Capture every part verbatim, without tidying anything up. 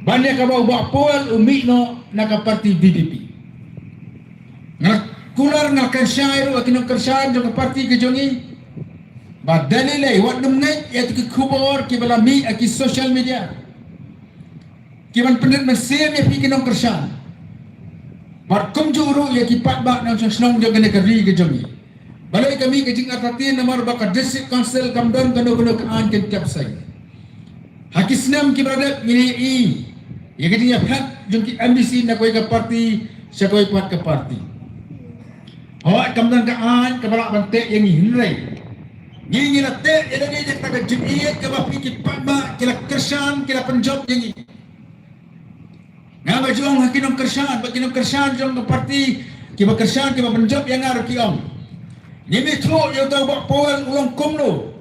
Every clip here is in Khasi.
Ban ïa kaba u Bah Powell u mih noh na ka parti V P P. Nga kular nga kyrshan ruh ïa ki nongkyrshan jong ka parti ka jong ngi. Ba da lei lei wat nym ngeit ïa ki khubor kiba la mih ha ki social media. Ki ban pynrit mynsiem ïa phi ki nongkyrshan. Bad kumjuh ruh ïa ki paidbah nongshong shnong jong kane ka ri ka jong ngi. Balei ka mih ka jingartatien namar ba ka District Council kam don kano kano ka aiñ kan tep seng. Ha ki snem kiba la dep ngi la ïohi ïa ka jingïaphet jong ki M D C na kawei ka parti sha kawei pat ka parti. Hooid kam don ka aiñ kaba lah ban teh ïa ngi hynrei ngi ngi la teh ïa lade da kata ka jingïeit kaba phi ki paidbah ki la kyrshan ki la pynjop ïa ngi. Nga ba jong ha ki nongkyrshan, ba ki nongkyrshan jong ka parti, kiba kyrshan, kiba pynjop ïa nga ruh ki ong. Ngim ithuh ïa uta u Bah Powell u long kumno.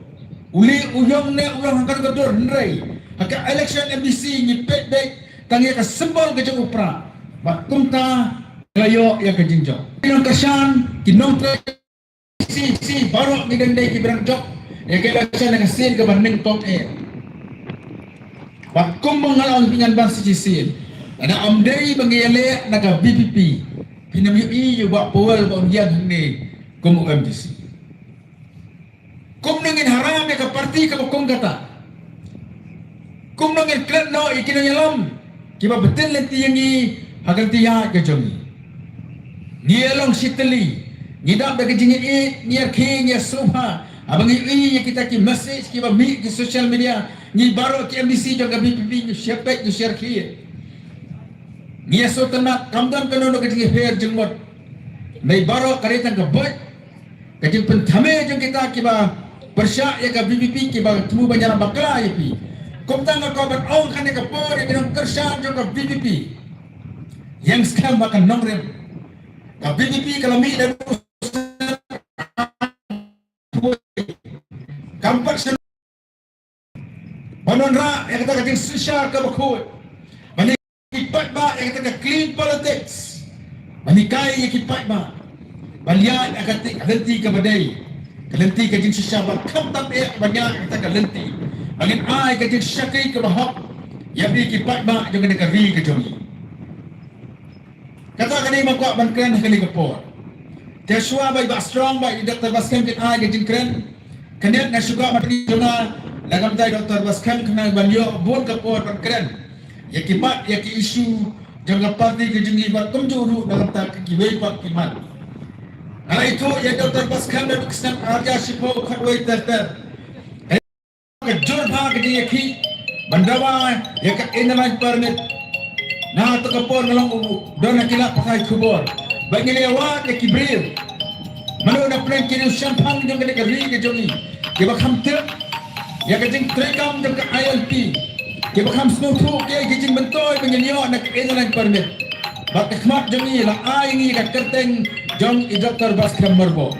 U lieh u ïong ne u long ha kano ka dur hynrei ha ka election M D C ngi peit beit tang ïa ka symbol ka jong u prah. Bad kumta la ïoh ïa ka jingjop. Ki nongkyrshan, ki nongtrei C C baroh ngi dang dei kiba dang jop ïa ka election na ka sien kaba nyngkong eh. Bad kumba nga la ong phi ngan ban shisien, lada ym dei ba ngi ïaleh na ka V P P, phin ym ïohi ïa u Bah Powell ba un ïeng hangne kum u M D C. Kumno ngin haram ïa ka parti kaba kum kata? Kumno ngin klet noh ïa ki nongïalam kiba btin lynti ïa ngi ha ka lynti ïaid ka jong ngi? Ngi ïa long shi tylli, ngi dap da ka jingïeit, ngi ïa khie, ngi ïa sngewbha haba ngi ïohi ïa kita ki message kiba mih ki social media. Ngi baroh ki M D C jong ka V P P ngi share peit, ngi share khie. Ngi ïa sngewtynnat, kam don kano kano ka jingïapher jingmut. Ngi baroh ka dei tang ka buit ka jingpynthame jong kita kiba pyrshah ïa ka V P P kiba thmu ban ïalam bakla ïa phi. Kumta nga kwah ban ong kane ka por ïa ki nongkyrshan jong ka V P P. Ïeng skhem ha ka nongrim. Ka V P P ka la mih da kam pat shen ban wanrah ïa kata ka jingshisha kaba khuid. Ban ïa ki paidbah ïa kata ka clean politics. Ban hikai ïa ki paidbah ban ïaid ïa kata ka lynti kaba dei, ka lynti ka jingshisha, ban khamtam eh ban ïaid ïa kata ka lynti. Ban ngin ai ka jingshakri kaba hok ïa phi ki paidbah jong kane ka ri ka jong ngi. Kata ka dei ma kwah ban kren ha kane ka por. Te shuwa ba i Bah Strong bad i Doctor Baskhem kin ai ka jingkren, kane nga shu kwah ban pyni jong nga na ka bynta i Doctor Baskhem khnang ban ïoh bun ka por ban kren ïa ki mat ïa ki issue jong ka party ka jong ngi bad kumjuh ruh na ka bynta kiwei pat ki mat. Nga la ithuh ïa i Doctor Baskhem naduh ki snem ar hajar shiphew khatwei ter ter. Ka jur bha ka jingïakhih ban dawa ïa ka Inner Line Permit. Na kata ka por nga long u don ha ki lad pathai khubor ba ngi la ïawad ïa ki briew mano na pdeng ki riew shemphang jong kane ka ri ka jong ngi kiba kham tip ïa ka jingtreikam jong ka I L P, kiba kham sngewthuh ïa ki jingmyntoi ba ngin ïoh na ka Inner Line Permit. Bad ka khmat jong ngi la ai ngi ka kyrteng jong i Doctor Baskhem Myrboh.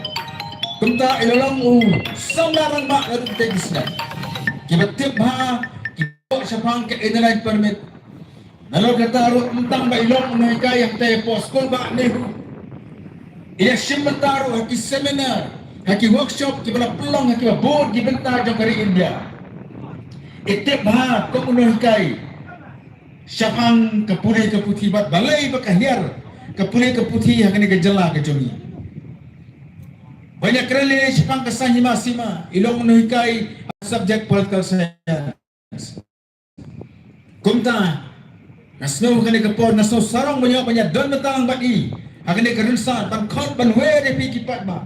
Kumta i la long u samla rangbah naduh kata ki snem. Kiba tip bha kiba ïoh shaphang ka Inner Line Permit. Nalor kata ruh ym tang ba i long u nonghikai hangta hapoh skul bah NEHU, i la shim bynta ruh ha ki seminar, ha ki workshop kiba la pynlong ha kiba bun ki bynta jong ka ri India. I tip bha kum u nonghikai shaphang ka pule ka puthi bad balei ba ka hiar ka pule ka puthi ha kane ka jylla ka jong ngi. Ba ïa kren lei shaphang ka saiñ hima sima, i long u nonghikai ha subject political science. Kumta nga sngew ha kane ka por nga sngew sarong ban ïoh ban ïadon bynta lang bad i ha kane ka rynsan ban khot ban wer ïa phi ki paidbah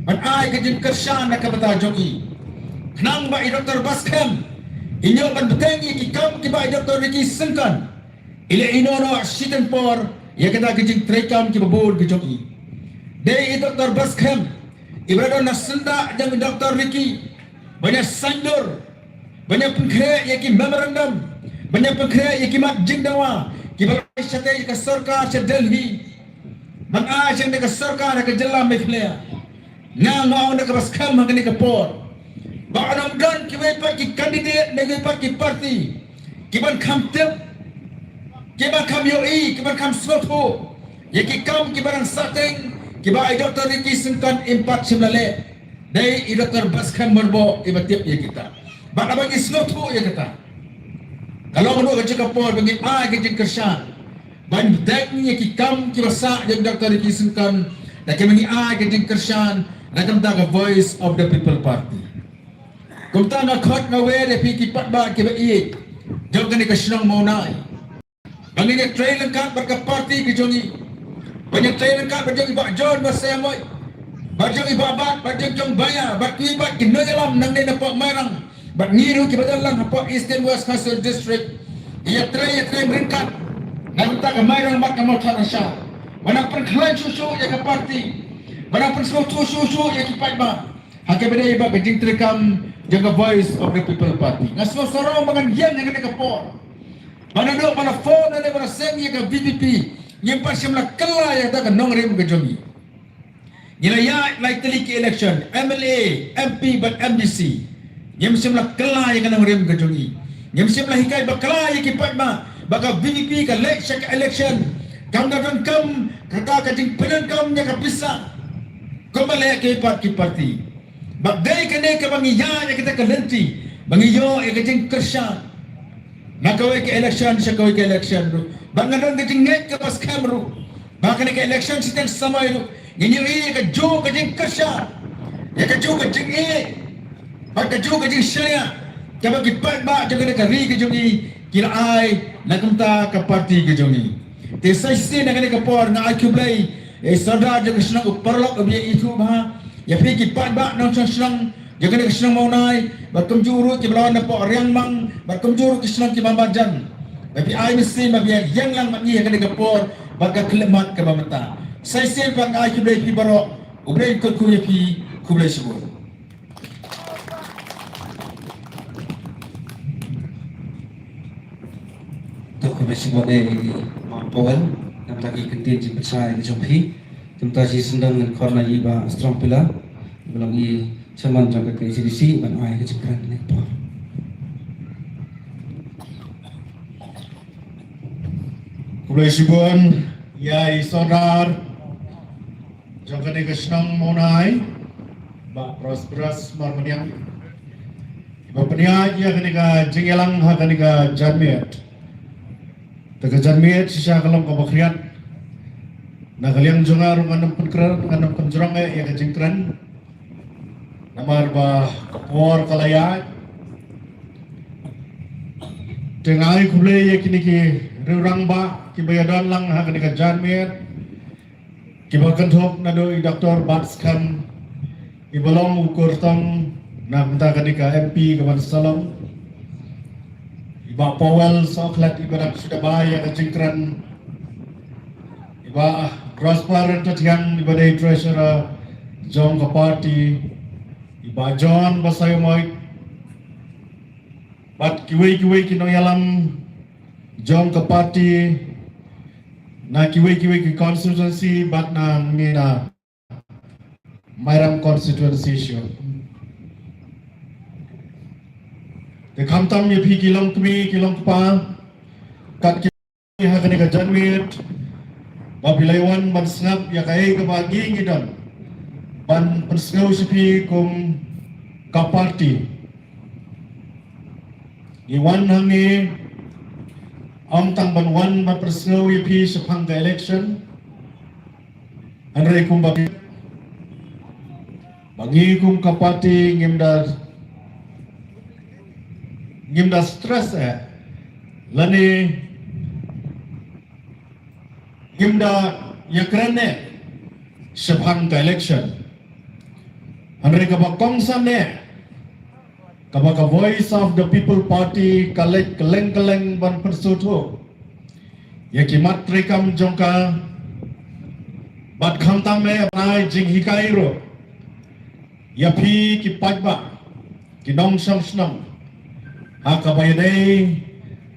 ban ai ka jingkyrshan na ka bynta jong i. Khnang ba i Doctor Baskhem in ïoh ban bteng ïa ki kam kiba i Doctor Ricky Syngkon i la ïehnoh noh shiteng por ïa kata ka jingtreikam kiba bun ka jong i. Dei i Doctor Baskhem iba la don na syndah jong i Doctor Ricky ban ïa saiñdur, ban ïa pynkhreh ïa ki memorandum, ban ïa pynkhreh ïa ki mat jingdawa kiba la ai shatei ïa ka sorkar sha Delhi ban ai sha ka sorkar ha ka jylla Meghalaya. Nga nga ong da kaba skhem ha kane ka por ba un ym don kiwei pat ki candidate ne kiwei pat ki party kiban kham tip, kiban kham ïohi, kiban kham sngewthuh ïa ki kam kiba dang sahteng kiba i Doctor Ricky Syngkon im pat shym la leh. Dei i Doctor Baskhem Myrboh iba tip ïa kita. Bad haba ngi sngewthuh ïa kata, Ka long ruh ka jaka por ba ngi ai ka jingkyrshan ban bteng ïa ki kam kiba sah jong Doctor Ricky Syngkon, da kaba ngi ai ka jingkyrshan na ka bynta ka Voice of the People Party. Kumta nga khot nga wer ïa phi ki paidbah kiba ïeit jong kane ka shnong Mawlai, ba ngin ïa trei ryngkat bad ka party ka jong ngi, ba ngin ïa trei ryngkat bad jong i Bah John Basaiawmoit, bad jong i Bah Bat, bad jong i Bah Baïa, bad kiwei pat ki nongïalam nangne na poh Mairang, bad ngi ruh kiba don lang hapoh Eastern West Khasi Hills District. Ïa trei, ïa trei ryngkat na ka bynta ka Mairang bad ka Mawthadraishan, ba nang pynkhlaiñ shuh shuh ïa ka party, ba nang pynsngewthuh shuh shuh ïa ki paidbah ha kaba ïadei bad ka jingtreikam jong ka Voice of the People Party. Nga sngewsarong ba ngan ïeng ha kane ka por, ba naduh ba la form lane ba la seng ïa ka VPP, ngim pat shym la kylla ïa kata ka nongrim ka jong ngi. Ngi la ïaid lai tylli ki election, MLA, MP bad MDC. Ngim shym la kylla ïa ka nongrim ka jong ngi. Ngim shym la hikai bakla ïa ki paidbah ba ka VPP ka leit sha ka election kam da donkam kata ka jingpyndonkam ïa ka pisa kumba leh kiwei pat ki party. Bad dei kane kaba ngi ïaid ïa kata ka lynti ba ngi ïoh ïa ka jingkyrshan na kawei ka election sha kawei ka election ruh. Bad nga don ka jingngeit kaba skhem ruh ba kane ka election shiteng samoi ruh ngin ïohi ïa kajuh ka jingkyrshan, ïa kajuh ka jingïeit bad kajuh ka jingshaniah kaba ki paidbah jong kane ka ri ka jong ngi ki la ai na ka bynta ka party ka jong ngi. Te sa shisien na kane ka por nga ai khublei ïa i Sordar jong ka shnong u paralok uba ïaithuh bha, ïa phi ki paidbah nongshong shnong jong kane ka shnong Mawlai, bad kumjuh ruh kiba la wan napoh Riangmang, bad kumjuh ruh ki shnong kiba marjan, ba phi ai mynsiem ba phi ïeng lang bad ngi ha kane ka por bad ka khyllipmat kaba mynta. Sa shisien pat nga ai khublei ïa phi baroh, U Blei un kyrkhu ïa phi. Khublei shibun. To khublei shibun ïa i Ma Powell na ka bynta ki kyntien jingpynshai ka jong phi. Te mynta shi sdang ngan khot na i Bah Strong Pilla, ba long i chairman jong ka KHADC, ban ai ka jingkren kane ka por. Khublei shibun ïa i Sordar jong kane ka shnong Mawlai, Bah Prosperous Marbaniang, iba pynïaid ïa kane ka jingïalang ha kane ka janmiet. Te ka janmiet shisha ka long kaba khriat. Na ka liang jong nga ruh ngan ym pynkren, ngan ym pynjrong eh ïa ka jingkren, namar ba ka por ka la ïaid. Te nga ai khublei ïa kine ki riew rangbah kiba ïadon lang ha kane ka janmiet, kiba kynthup naduh i Doctor Batskhem, iba long u kyrtong na ka bynta kane ka MP ka ban sa long, i Bah Powell Sohkhlet iba dang shu da bai ïa ka jingkren, i Bah Prosper Ryntathiang iba dei treasurer jong ka party, i Bah John Basaiawmoit, bad kiwei kiwei ki nongïalam jong ka party na kiwei kiwei ki constituency, bad na ngi na Mairang constituency shuh. Te khamtam ïa phi ki longkmie ki longkpa, kat ki ha kane ka janmiet, ba phi la wan ban sngap ïa kaei kaba ngi ngi don ban pynsngew sha phi kum ka party. Ngi wan hangne ym tang ban wan ban pynsngew ïa phi shaphang ka election, hynrei kumba ba ngi kum ka party ngim da, ngim da stress eh, lane ngim da ïakren eh shaphang ka election. Hynrei kaba kongsan eh, kaba ka Voice of the People Party ka leit kylleng kylleng ban pynsngewthuh ïa ki mat treikam jong ka, bad khamtam eh ban ai jinghikai ruh ïa phi ki paidbah, ki nongshong shnong, ha kaba ïadei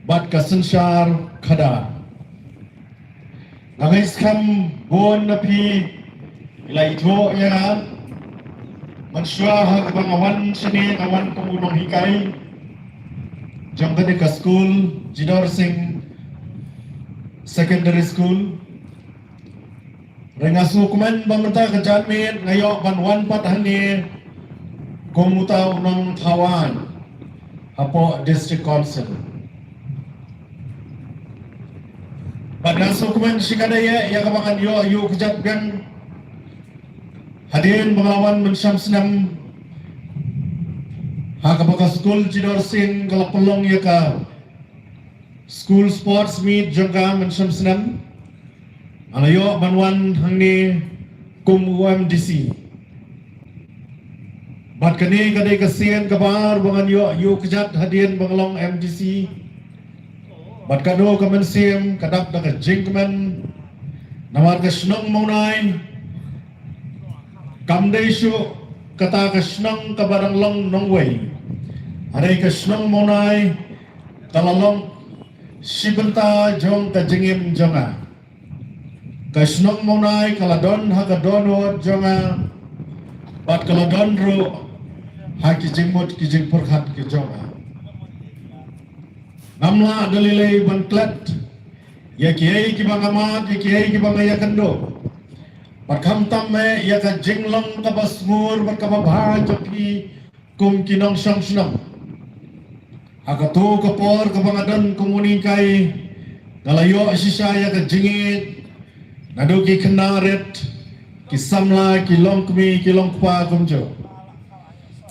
bad ka synshar khadar. Nga ngeit skhem bun na phi la ithuh ïa nga, mynshuwa ha kaba nga wan shane nga wan kum u nonghikai jong kane ka skul, Jidor Singh Secondary School. Hynrei nga sngewkmen ba mynta ka janmiet nga ïoh ban wan pat hangne kum uta u nongthaw aiñ hapoh District Council. Bad nga sngewkmen shikatdei ïa kaba ngan ïoh ïuh kjat biang hadien ba nga la wan mynshem snem ha kaba ka skul Jidor Sing ka la pynlong ïa ka skul sports meet jong ka mynshem snem. Nga la ïoh ban wan hangne kum u M D C. Bad kane ka dei ka sien kaba ar ba ngan ïoh ïuh kjat hadien ba nga long M D C. Bad kano ka mynsiem ka dap da ka jingkmen. Namar ka shnong Mawnai kam dei shuh kata ka shnong kaba dang long nongwei. Hynrei ka shnong Mawnai ka la long shi bynta jong ka jingim jong nga. Ka shnong Mawnai ka la don ha ka dohnud jong nga bad ka la don ruh ha ki jingmut ki jingpyrkhat ki jong nga. Ngam lah da lei lei ban klet ïa kiei kiba nga mad, ïa kiei kiba nga ïakynduh. Bad khamtam eh ïa ka jinglong kaba sngur bad kaba bha jong phi kum ki nongshong shnong. Ha kato ka por kaba nga don kum u nonghikai, nga la ïoh shisha ïa ka jingïeit naduh ki khynnah rit, ki samla, ki longkmie, ki longkpa kumjuh.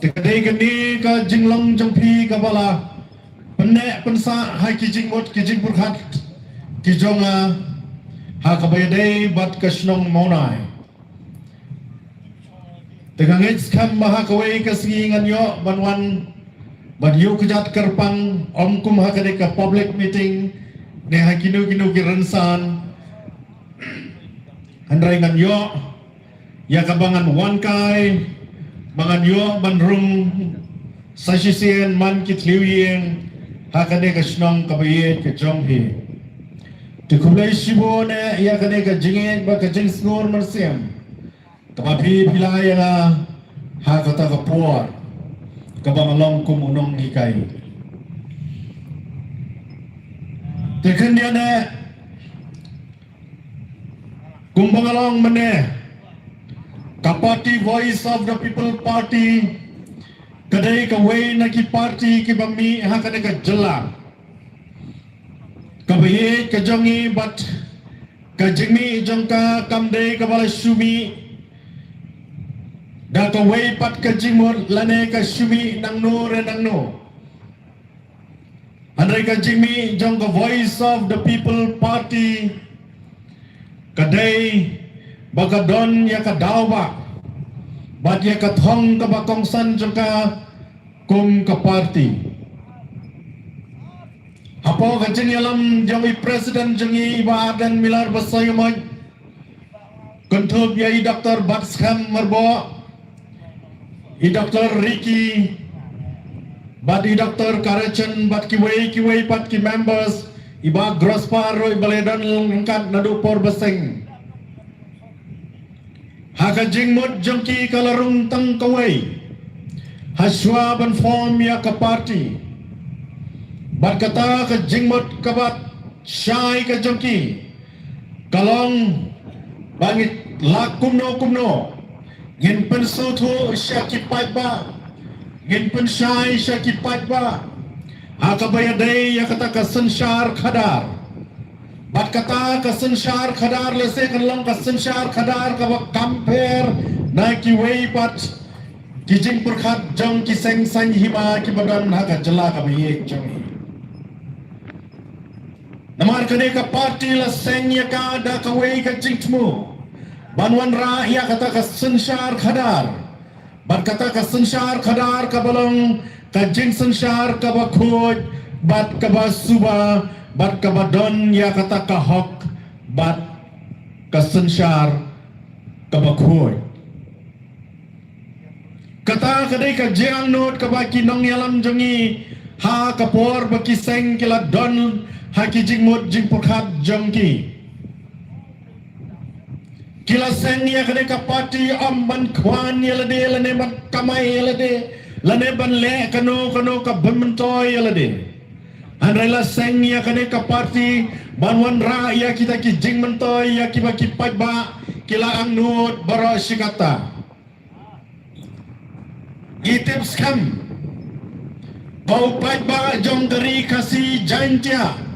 Te ka dei kane ka jinglong jong phi kaba la pynneh pynsah ha ki jingmut ki jingpyrkhat ki jong nga ha kaba ïadei bad ka shnong Mawnai. Te nga ngeit skhem ba ha kawei ka sngi ngan ïoh ban wan ban ïuh kjat kyrpang, ym kum ha kane ka public meeting ne ha kino kino ki rynsan. Hynrei ngan ïoh ïa kaba ngan wan kai, ba ngan ïoh ban rung sa shisien man ki thliew ïing ha kane ka shnong kaba ïeit ka jong phi. Te khublei shibun eh ïa kane ka jingïeit bad ka jingsngur mynsiem kaba phi phi la ai ïa nga ha kata ka por kaba nga long kum u nonghikai. Te khyndiat eh, kumba nga la ong mynne, ka party Voice of the People Party ka dei kawei na ki party kiba mih ha kane ka jylla kaba ïeit ka jong ngi, bad ka jingmih jong ka kam dei kaba la shu mih da kawei pat ka jingmut lane ka shu mih nangno re nangno. Hynrei ka jingmih jong ka Voice of the People Party ka dei ba ka don ïa ka daw ba bad ïa ka thong kaba kongsan jong ka kum ka party. Hapoh ka jingïalam jong i president jong ngi i Bah Ardent Miller Basaiawmoit, kynthup ïa i Doctor Batskhem Myrboh, i Doctor Ricky, bad i Doctor Karachan, bad kiwei kiwei pat ki members, i Bah Grospar ruh iba la don ryngkat naduh por ba seng. Ha ka jingmut jong ki ka la rung tang kawei ha shuwa ban form ïa ka party. Bad kata ka jingmut kaba shai ka jong ki ka long ba ngi la kumno kumno ngin pynsngewthuh sha ki paidbah, ngin pynshai sha ki paidbah ha kaba ïadei ïa kata ka synshar khadar. Bad kata ka synshar khadar lehse kan long ka synshar khadar kaba kam pher na kiwei pat ki jingpyrkhat jong ki seng saiñ hima kiba don ha ka jylla kaba ïeit jong ngi. Namar kane ka party la seng ïa ka da kawei ka jingthmu ban wanrah ïa kata ka synshar khadar. Bad kata ka synshar khadar kaba long ka jingsynshar kaba khuid bad kaba suba bad kaba don ïa kata ka hok bad ka synshar kaba khuid. Kata ka dei ka jingangnud kaba ki nongïalam jong ngi ha ka por ba ki seng ki la don ha ki jingmut jingpyrkhat jong ki. Ki la seng ïa kane ka party ym ban khwan ïa lade lane ban kamai ïa lade lane ban leh kano kano ka bym myntoi ïa lade. Hynrei la seng ïa kane ka party ban wanrah ïa kita ki jingmyntoi ïa kiba ki paidbah ki la angnud baroh shi katta. Ngi tip skhem ba u paidbah jong ka ri Khasi Jaiñtia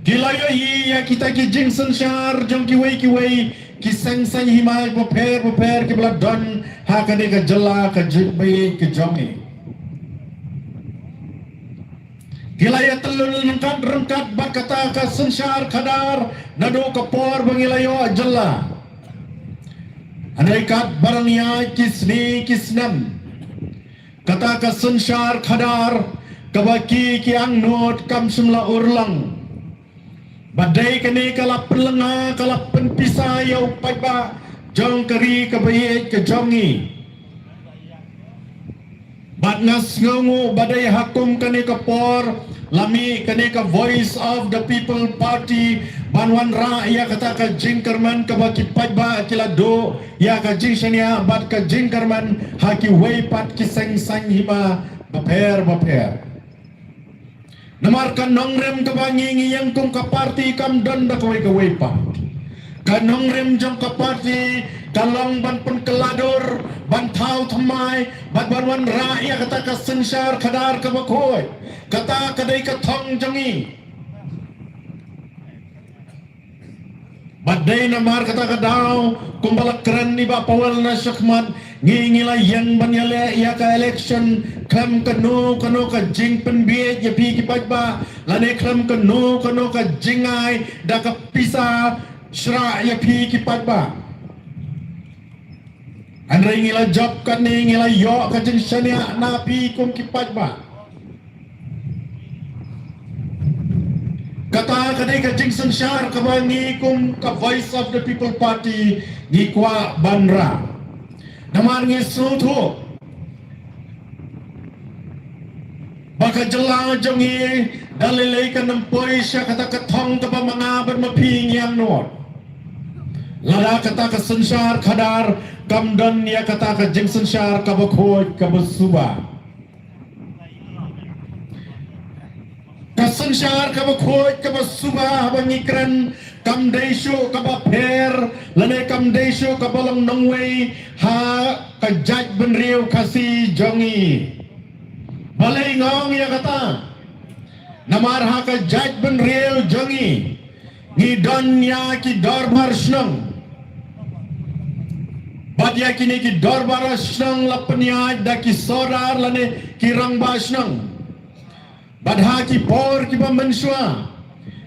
Ki la ïohi ïa kita ki jingsynshar jong kiwei kiwei ki seng saiñ hima bapher bapher kiba la don ha kane ka jylla ka jingbaïeit ka jong ngi. Ki la ïa tyllun ryngkat ryngkat bad kata ka synshar khadar naduh ka por ba ngi la ïoh jylla. Hynrei katba dang ïaid ki sngi ki snem, kata ka synshar khadar kaba ki ki angnud kam shym la urlong. Ba dei kane ka la pynlynga ka la pynpisa ïa u paidbah jong ka ri kaba ïeit ka jong ngi. Bad nga sngewnguh ba dei ha kum kane ka por la mih kane ka Voice of the People Party ban wanrah ïa kata ka jingkyrmen kaba ki paidbah ki la duh ïa ka jingshaniah bad ka jingkyrmen ha kiwei pat ki seng saiñ hima bapher bapher. Namar ka nongrim kaba ngi ngi ïeng kum ka party kam don da kawei kawei pat. Ka nongrim jong ka party ka long ban pynkylla dur, ban thaw thymmai, ban ban wanrah ïa kata ka synshar khadar kaba khuid. Kata ka dei ka thong jong ngi. Bad dei namar kata ka daw kumba la kren i Bah Powell na shakhmat, ngi ngi la ïeng ban ïaleh ïa ka election khlem kano kano ka jingpynbiej ïa phi ki paidbah lane khlem kano kano ka jingai da ka pisa shrah ïa phi ki paidbah. Hynrei ngi la jop kane, ngi la ïoh ka jingshaniah na phi kum ki paidbah. Kata ka dei ka jingsynshar kaba ngi kum ka Voice of the People Party ngi kwah ban rah. Namar ngi sngewthuh ba ka jylla jong ngi da lei lei kan ym poi sha kata ka thong kaba ma nga bad ma phi ngi angnud. Lada kata ka synshar khadar kam don ïa kata ka jingsynshar kaba khuid kaba suba. Ka synshar kaba khuid kaba suba haba ngi kren kam dei shuh kaba pher lane kam dei shuh kaba long nongwei ha ka jaitbynriew Khasi jong ngi. Balei nga ong ïa kata? Namar ha ka jaitbynriew jong ngi ngi don ïa ki dorbar shnong. Bad ïa kine ki dorbar shnong la pynïaid da ki sordar lane ki rangbah shnong. Bad ha ki por kiba mynshuwa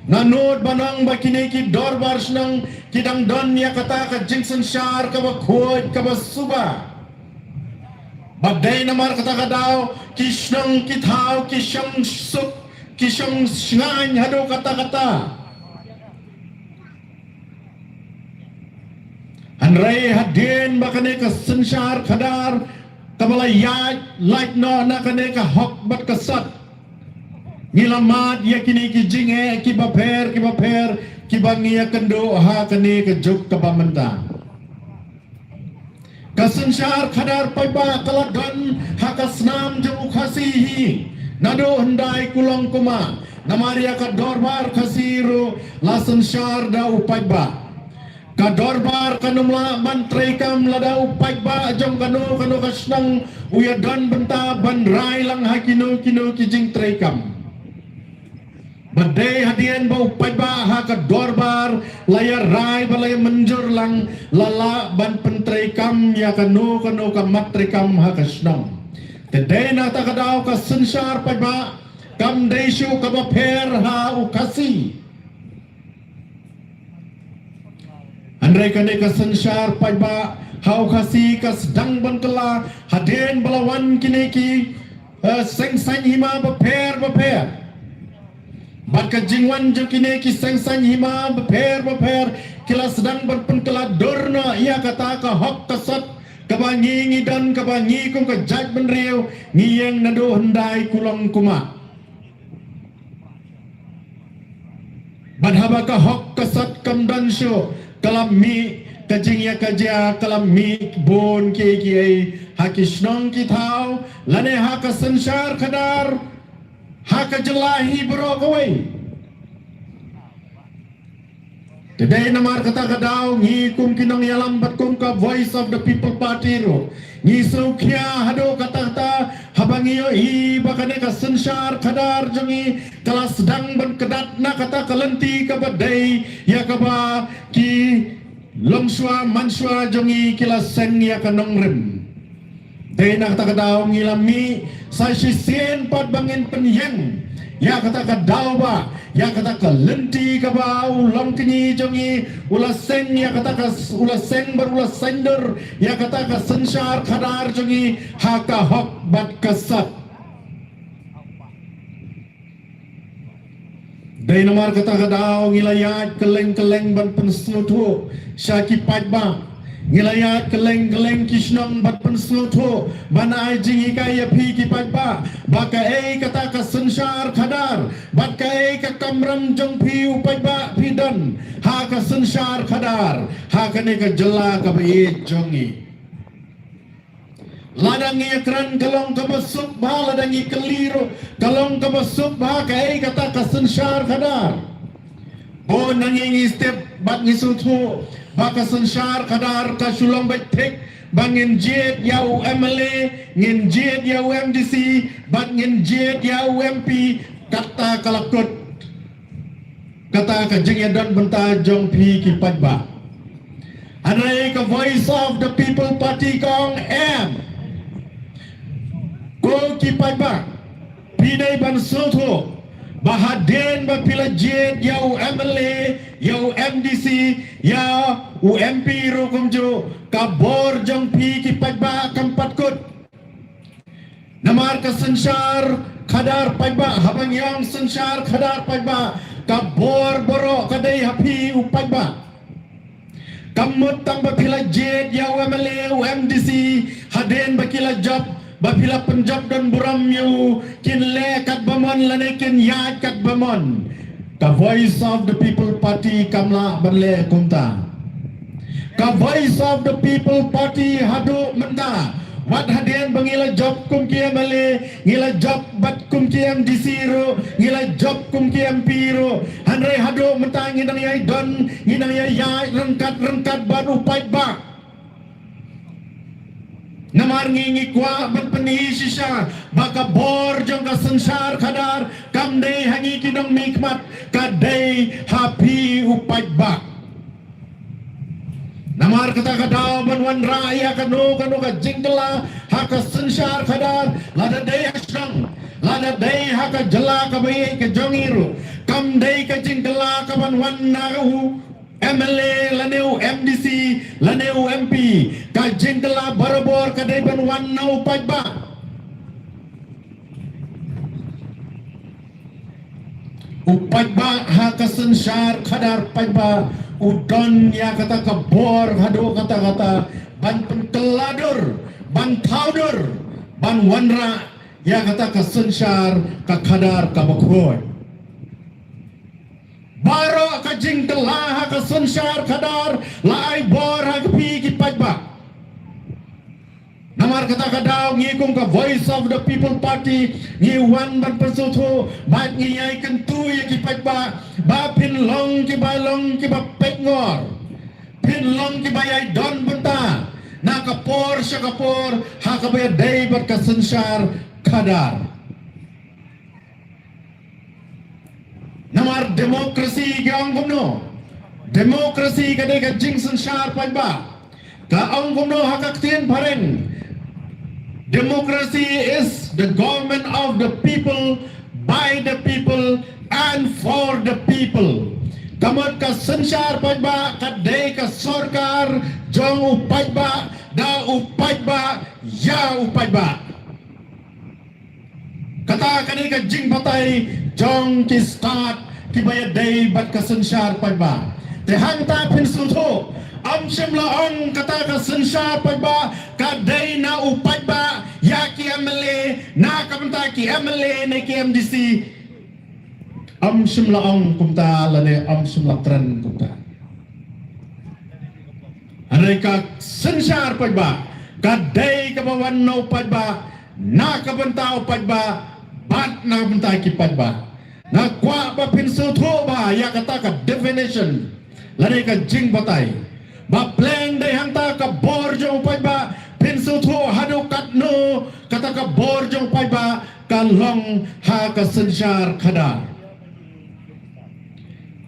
nga nud ban ong ba kine ki dorbar shnong ki dang don ïa kata ka jingsynshar kaba khuid kaba suba. Bad dei namar kata ka daw ki shnong ki thaw ki shong suk ki shong shngaiñ haduh katta katta. Hynrei hadien ba kane ka synshar khadar kaba la ïaid lait noh na kane ka hok bad ka sat, ngi la mad ïa kine ki jingeh kiba pher kiba pher kiba ngi ïakynduh ha kane ka juk kaba mynta. Ka synshar khadar paidbah ka la don ha ka snam jong u Khasi hi naduh hyndai kulong kumah. Namar ïa ka dorbar Khasi ruh la synshar da u paidbah. Ka dorbar kan ym lah ban treikam lada u paidbah jong kano kano ka shnong u ïadon bynta ban rai lang ha kino kino ki jingtreikam. Ba dei hadien ba u paidbah ha ka dorbar la ïa rai ba la ïa mynjur lang la lah ban pyntreikam ïa kano kano ka mat treikam ha ka shnong. Te dei na kata ka daw ka synshar paidbah kam dei shuh kaba pher ha u Khasi. Hynrei kane ka synshar paidbah ha u Khasi ka sdang ban kylla hadien ba la wan kine ki eh, seng saiñ hima bapher bapher. Bad ka jingwan jong kine ki seng saiñ hima bapher bapher ki la sdang ban pynkylla dur noh ïa kata ka hok ka sat kaba ngi ngi don kaba ngi kum ka jaitbynriew ngi ïeng naduh hyndai kulong kumah. Bad haba ka hok ka sat kam don shuh ka la mih ka jingïakajia ka la mih bun kiei kiei ha ki shnong ki thaw lane ha ka synshar khadar ha ka jylla hi baroh kawei. Te dei namar kata ka daw ngi kum ki nongïalam bad kum ka Voice of the People Party ruh ngi sngewkhia haduh katta katta haba ngi ïohi ba kane ka synshar khadar jong ngi ka la sdang ban kdat na kata ka lynti kaba dei ïa kaba ki longshuwa manshuwa jong ngi ki la seng ïa ka nongrim. Dei na kata ka daw ngi la mih sa shisien pat ba ngin pynïeng ïa kata ka daw ba ïa kata ka lynti kaba u longkñi jong ngi u la seng ïa kata ka s-, u la seng bad u la seng dur ïa kata ka synshar khadar jong ngi ha ka hok bad ka sat. Dei namar kata ka daw ngi la ïaid kylleng kylleng ban pynsngewthuh sha ki paidbah. Ngi la ïaid kylleng kylleng ki shnong ban pynsngewthuh ban ai jinghikai ïa phi ki paidbah ba kaei kata ka synshar khadar bad kaei ka kamram jong phi u paidbah phi don ha ka synshar khadar ha kane ka jylla kaba ïeit jong ngi. Lada ngi ïakren ka long kaba suk bha, lada ngi kylli ruh ka long kaba suk bha kaei kata ka synshar khadar. Bun na ngi ngi step bad ngi sngewthuh ba ka synshar khadar ka shu long beit thik ba ngin jied ïa u M L A, ngin jied ïa u M D C bad ngin jied ïa u M P. Kata ka la kut kata ka jingïadon bynta jong phi ki paidbah. Hynrei ka Voice of the People Party ka ong em. Ko ki paidbah, phi dei ban sngewthuh ba hadien ba phi la jied ïa u M L A, ïa u M D C, ïa u M P ruh kumjuh, ka bor jong phi ki paidbah kam pat kut. Namar ka synshar khadar paidbah, haba ngi ong synshar khadar paidbah, ka bor baroh ka dei ha phi u paidbah. Kam mut tang ba phi la jied ïa u M L A, u M D C, hadien ba ki la jop, ba phi la pynjop don burom ïa u, kin leh katba mon lane kin ïaid katba mon. Ka Voice of the People Party kam lah ban leh kumta. Ka Voice of the People Party haduh mynta, wat hadien ba ngi la jop kum ki M L A, ngi la jop bad kum ki M D C ruh, ngi la jop kum ki M P ruh. Hynrei haduh mynta ngi dang ïai don, ngi dang ïai ïaid ryngkat ryngkat bad u paidbah. Namar ngi ngi kwah ban pyni shisha ba ka bor jong ka synshar khadar kam dei ha ngi ki nongmihkhmat, ka dei ha phi u paidbah. Namar kata ka daw ban wanrah ïa kano kano ka jingkylla ha ka synshar khadar, lada dei ha shnong, lada dei ha ka jylla kaba ïeit ka jong ngi ruh, kam dei ka jingkylla ka ban wan na u M L A lane u M D C lane u M P. Ka jingkylla barabor ka dei ban wan na u paidbah. U paidbah ha ka synshar khadar paidbah u don ïa kata ka bor haduh katta katta ban pynkylla dur, ban thaw dur, ban wanrah ïa kata ka synshar ka khadar kaba khuid. Baroh ka jingkylla ha ka synshar khadar la ai bor ha ka phi ki paidbah. Namar kata ka daw ngi kum ka Voice of the People Party ngi wan ban pynsngewthuh bad ngi ïai kyntu ïa ki paidbah ba phin long kiba long kiba peit ngor, phin long kiba ïai don bynta na ka por sha ka por ha kaba ïadei bad ka synshar khadar. Namar demokrasi ka ong kumno? Demokrasi ka dei ka jingsynshar paidbah. Ka ong kumno ha ka ktien phareng? Democracy is the government of the people, by the people and for the people. Ka mut ka synshar paidbah ka dei ka sorkar jong u paidbah, da u paidbah, ïa u paidbah. Kata ka dei ka jingbatai jong ki stad kiba ïadei bad ka synshar paidbah. Te hangta phin sngewthuh, ym shym la ong kata ka synshar paidbah ka dei na u paidbah ïa ki M L A, na ka bynta ki M L A ne ki M D C. Ym shym la ong kumta lane ym shym la kren kumta. Hynrei ka synshar paidbah ka dei kaba wan na u paidbah, na ka bynta u paidbah bad na ka bynta ki paidbah. Nga kwah ba phin sngewthuh ba ïa kata ka definition Lane ka jingbatai. Ba pleng dei hangta ka bor jong u paidbah, phin sngewthuh haduh katno kata ka bor jong u paidbah ka long ha ka synshar khadar.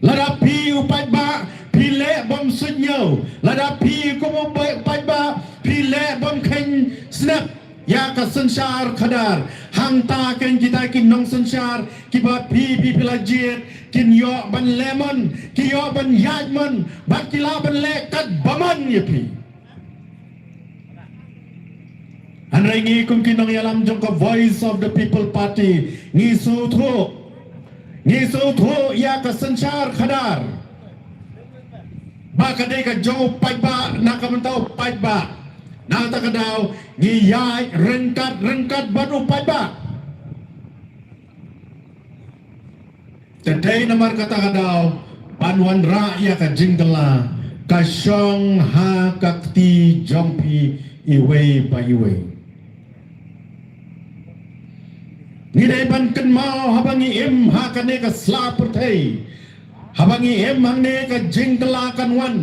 Lada phi u paidbah phi leh bym suidñiew, lada phi kum u paidbah phi leh bym kheiñ snep ïa ka synshar khadar, hangta kein kita ki nongsynshar kiba phi phi phi la jied kin ïoh ban leh mon, ki ïoh ban ïaid mon, bad ki lah ban leh kat ba mon ïa phi. Hynrei ngi kum ki nongïalam jong ka Voice of the People Party ngi sngewthuh, ngi sngewthuh ïa ka synshar khadar ba ka dei ka jong u paidbah, na ka bynta u paidbah, na kata ka daw ngi ïaid ryngkat ryngkat bad u paidbah. Te dei namar kata ka daw ban wanrah ïa ka jingkylla ka shong ha ka kti jong phi iwei pa iwei. Ngi dei ban kynmaw haba ngi im ha kane ka sla pyrthei, haba ngi im hangne ka jingkylla kan wan.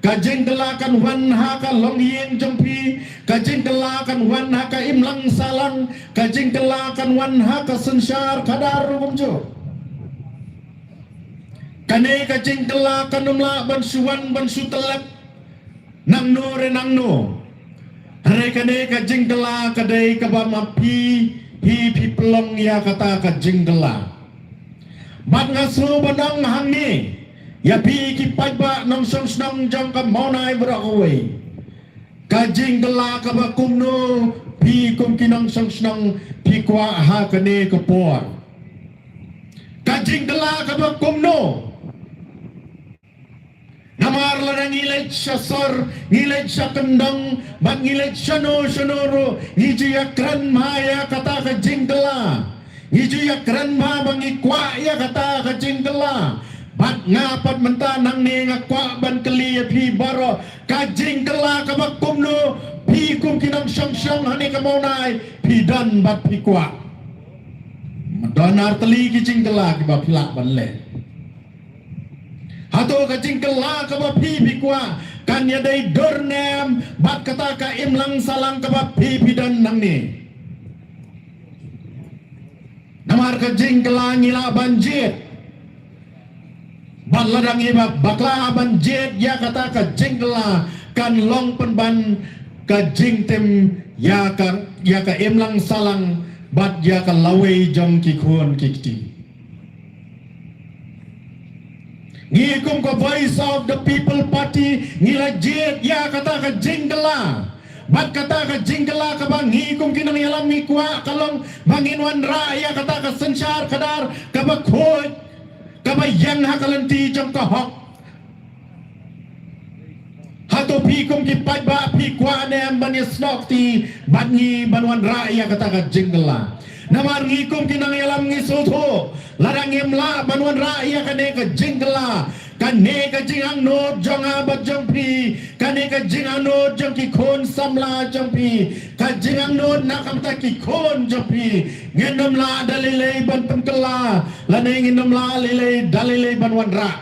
Ka jingkylla kan wan ha ka longïing jong phi, ka jingkylla kan wan ha ka imlang sahlang, ka jingkylla kan wan ha ka synshar khadar ruh kumjuh. Kane ka jingkylla kan ym lah ban shu wan ban shu tyllep nangno re nangno. Hynrei kane ka jingkylla ka dei kaba ma phi, phi phi pynlong ïa kata ka jingkylla. Bad nga sngew ban ong hangne ïa phi ki paidbah nongshong shnong jong ka Mawnai baroh kawei. Ka jingkylla kaba kumno phi kum ki nongshong shnong phi kwah ha kane ka por? Ka jingkylla kaba kumno? Namar lada ngi leit sha sor, ngi leit sha kyndong, bad ngi leit shano shano ruh, ngi ju ïakren bha ïa kata ka jingkylla. Ngi ju ïakren bha ba ngi kwah ïa kata ka jingkylla. Bad nga pat mynta nangne nga kwah ban kylli ïa phi baroh, ka jingkylla kaba kumno phi kum ki nongshong shnong hangne ka Mawnai phi don bad phi kwah? Don ar tylli ki jingkylla kiba phi lah ban leh. Hato ka jingkylla kaba phi phi kwah kan ïadei dur ne em bad kata ka imlang sahlang kaba phi phi don nangne? Namar ka jingkylla ngi lah ban jied. Bad lada ngi ba bakla ban jied ïa kata ka jingkylla kan long pynban ka jingtim ïa ka, ïa ka imlang sahlang bad ïa ka lawei jong ki khun ki kti. Ngi kum ka Voice of the People Party ngi la jied ïa kata ka jingkylla. Bad kata ka jingkylla kaba ngi kum ki nongïalam ngi kwah ka long ba ngin wanrah ïa kata ka synshar khadar kaba khuid, kaba ïeng ha ka lynti jong ka hok. Hato phi kum ki paidbah phi kwah ne em ban ïasnoh kti bad ngi ban wanrah ïa kata ka jingkylla? Namar ngi kum ki nongïalam ngi sngewthuh lada ngim lah ban wanrah ïa kane ka jingkylla, kane ka jingangnud jong nga bad jong phi, kane ka jingangnud jong ki khun samla jong phi, ka jingangnud na ka bynta ki khun jong phi, ngin ym lah da lei lei ban pynkylla lane ngin ym lah lei lei da lei lei ban wanrah.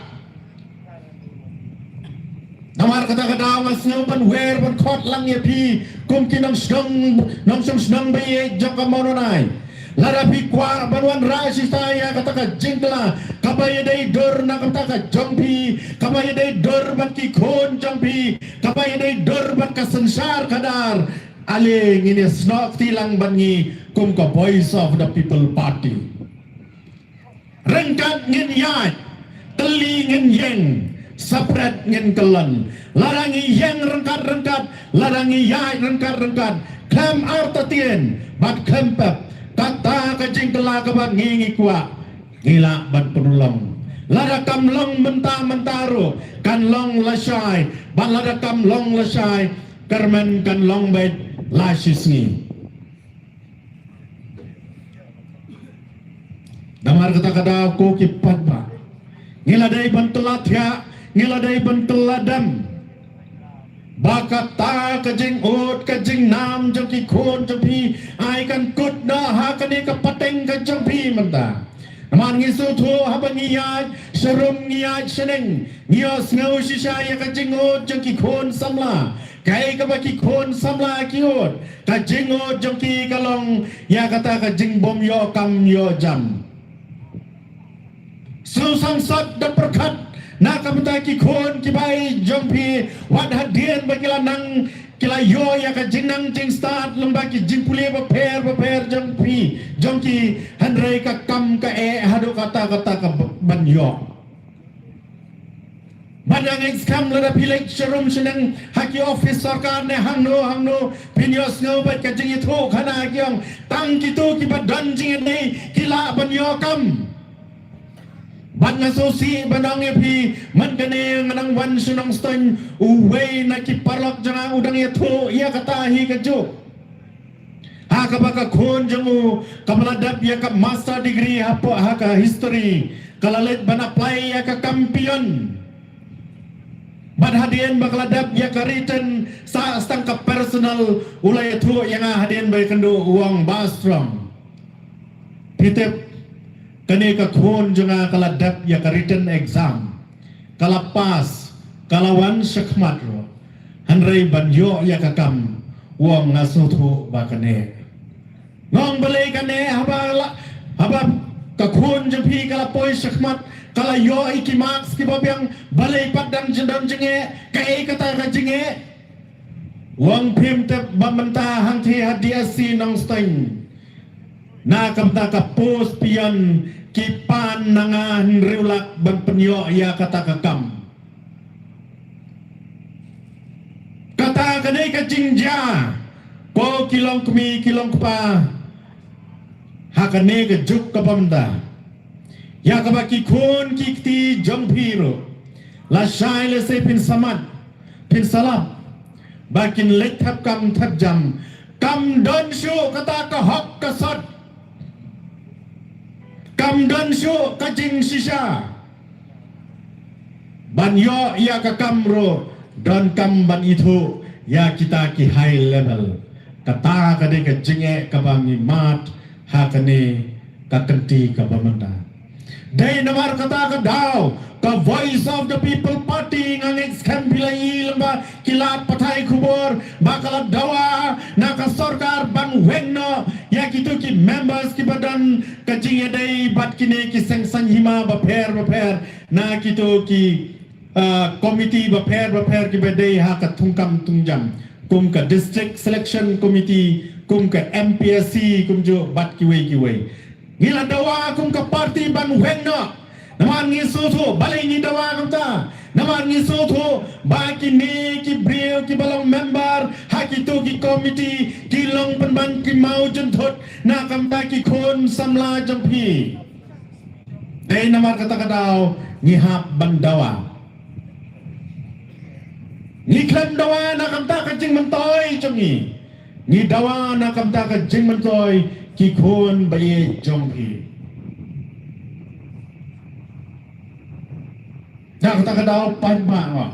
Namar kata ka daw nga sngew ban wer ban khot lang ïa phi kum ki nongshong, nongshong shnong ba ïeit jong ka Mawnai. Lada phi kwah ban wanrah shisha ïa kata ka jingkylla kaba ïadei dur na ka bynta ka jong phi, kaba ïadei dur bad ki khun jong phi, kaba ïadei dur bad ka synshar khadar, ale ngin ïasnoh kti lang bad ngi kum ka Voice of the People Party. Ryngkat ngin ïaid, tylli ngin ïeng, separate ngin kyllon. Lada ngi ïeng ryngkat ryngkat, lada ngi ïaid ryngkat ryngkat, khlem artatien bad khlem pep, kata ka jingkylla kaba ngi ngi kwah ngi lah ban pynlong. Lada kam long mynta mynta ruh kan long lashai, bad lada kam long lashai kyrmen kan long beit lashisngi. Namar kata ka daw ko ki paidbah, ngi la dei ban kylla thiah, ngi la dei ban kylla dem ba kata ka jingud ka jingnam jong ki khun jong phi ai kan kut noh ha kane ka pateng ka jong phi mynta. Namar ngi sngewthuh haba ngi ïaid sharum, ngi ïaid shaneng, ngi ïohsngew shisha ïa ka jingud jong ki khun samla. Kaei kaba ki khun samla ki ud, ka jingud jong ki ka long ïa kata ka jingbym ïoh kam ïoh jam. Sngewsih sat da pyrkhat na ka bynta ki khun ki bai jong phi, wat hadien ba ki la nang, ki la ïoh ïa ka jingnang jingstad lyngba ki jingpule bapher bapher jong phi, jong ki, hynrei ka kam ka eh haduh katta katta ka ban ïoh. Bad nga ngeit skhem lada phi leit sharum shaneng ha ki office sorkar ne hangno hangno, phin ïohsngew bad ka jingïathuh khana ki ong, tang kito kiba don jingïadei ki lah ban ïoh kam. Bad nga sngewsih ban ong ïa phi, man kane nga nang wan sha Nongstoiñ, uwei na ki paralok jong nga u dang ïathuh ïa kata hi kajuh. Ha kaba ka khun jong u kaba la dep ïa ka master degree hapoh ha ka history, ka la leit ban apply ïa ka kam peon. Bad hadien ba ka la dep ïa ka written, sah tang ka personal, u la ïathuh ïa nga hadien ba ïakynduh, u ong, Bah Strong, phi tip, kane ka khun jong nga ka la dep ïa ka written exam, ka la pass, ka la wan shakhmat ruh, hynrei ban ïoh ïa ka kam, u ong, nga sngewthuh ba ka neh. Nga ong, balei ka neh? Haba la, haba ka khun jong phi ka la poi shakhmat, ka la ïoh ïa ki marks kiba biang, balei pat dang jin don jingeh? Kaei kata ka jingeh? U ong, phim tip ba mynta hangtei ha DSC Nongstoiñ, na ka bynta ka post peon, ki pan na nga hynriew lak ban pynïoh ïa kata ka kam. Kata ka dei ka jingjia, ko ki longkmie ki longkpa, ha kane ka juk kaba mynta. Ïa kaba ki khun ki kti jong phi ruh, lashai lashai phin samad, phin salap, ba kin leit thep kam thep jam. Kam don shuh kata ka hok ka sot. Kam don shuh ka jingshisha. Ban ïoh ïa ka kam ruh, donkam ban ithuh ïa kita ki high level. Kata ka dei ka jingeh kaba ngi mad ha kane ka kynti kaba mynta. Dei namar kata ka daw ka Voice of the People Party, nga ngeit skhem phi la ïohi lyngba ki lad pathai khubor ba ka la dawa na ka sorkar ban weng noh ïa kito ki members kiba don ka jingïadei bad kine ki seng saiñ hima bapher bapher, na kito ki, ah, komiti bapher bapher kiba dei ha ka thungkam thungjam, kum ka District Selection Committee, kum ka MPSC, kumjuh bad kiwei kiwei. Ngi la dawa kum ka party ban weng noh. Namar ngi sngewthuh, balei ngi dawa kumta? Namar ngi sngewthuh ba kine ki briew kiba long member ha kito ki komiti ki long pynban ki mawjynthut na ka bynta ki khun samla jong phi. Dei namar kata ka daw ngi hap ban dawa. Ngi khlem dawa na ka bynta ka jingmyntoi jong ngi. Ngi dawa na ka bynta ka jingmyntoi ki khun ba ïeit jong phi. Na kata ka daw, pynban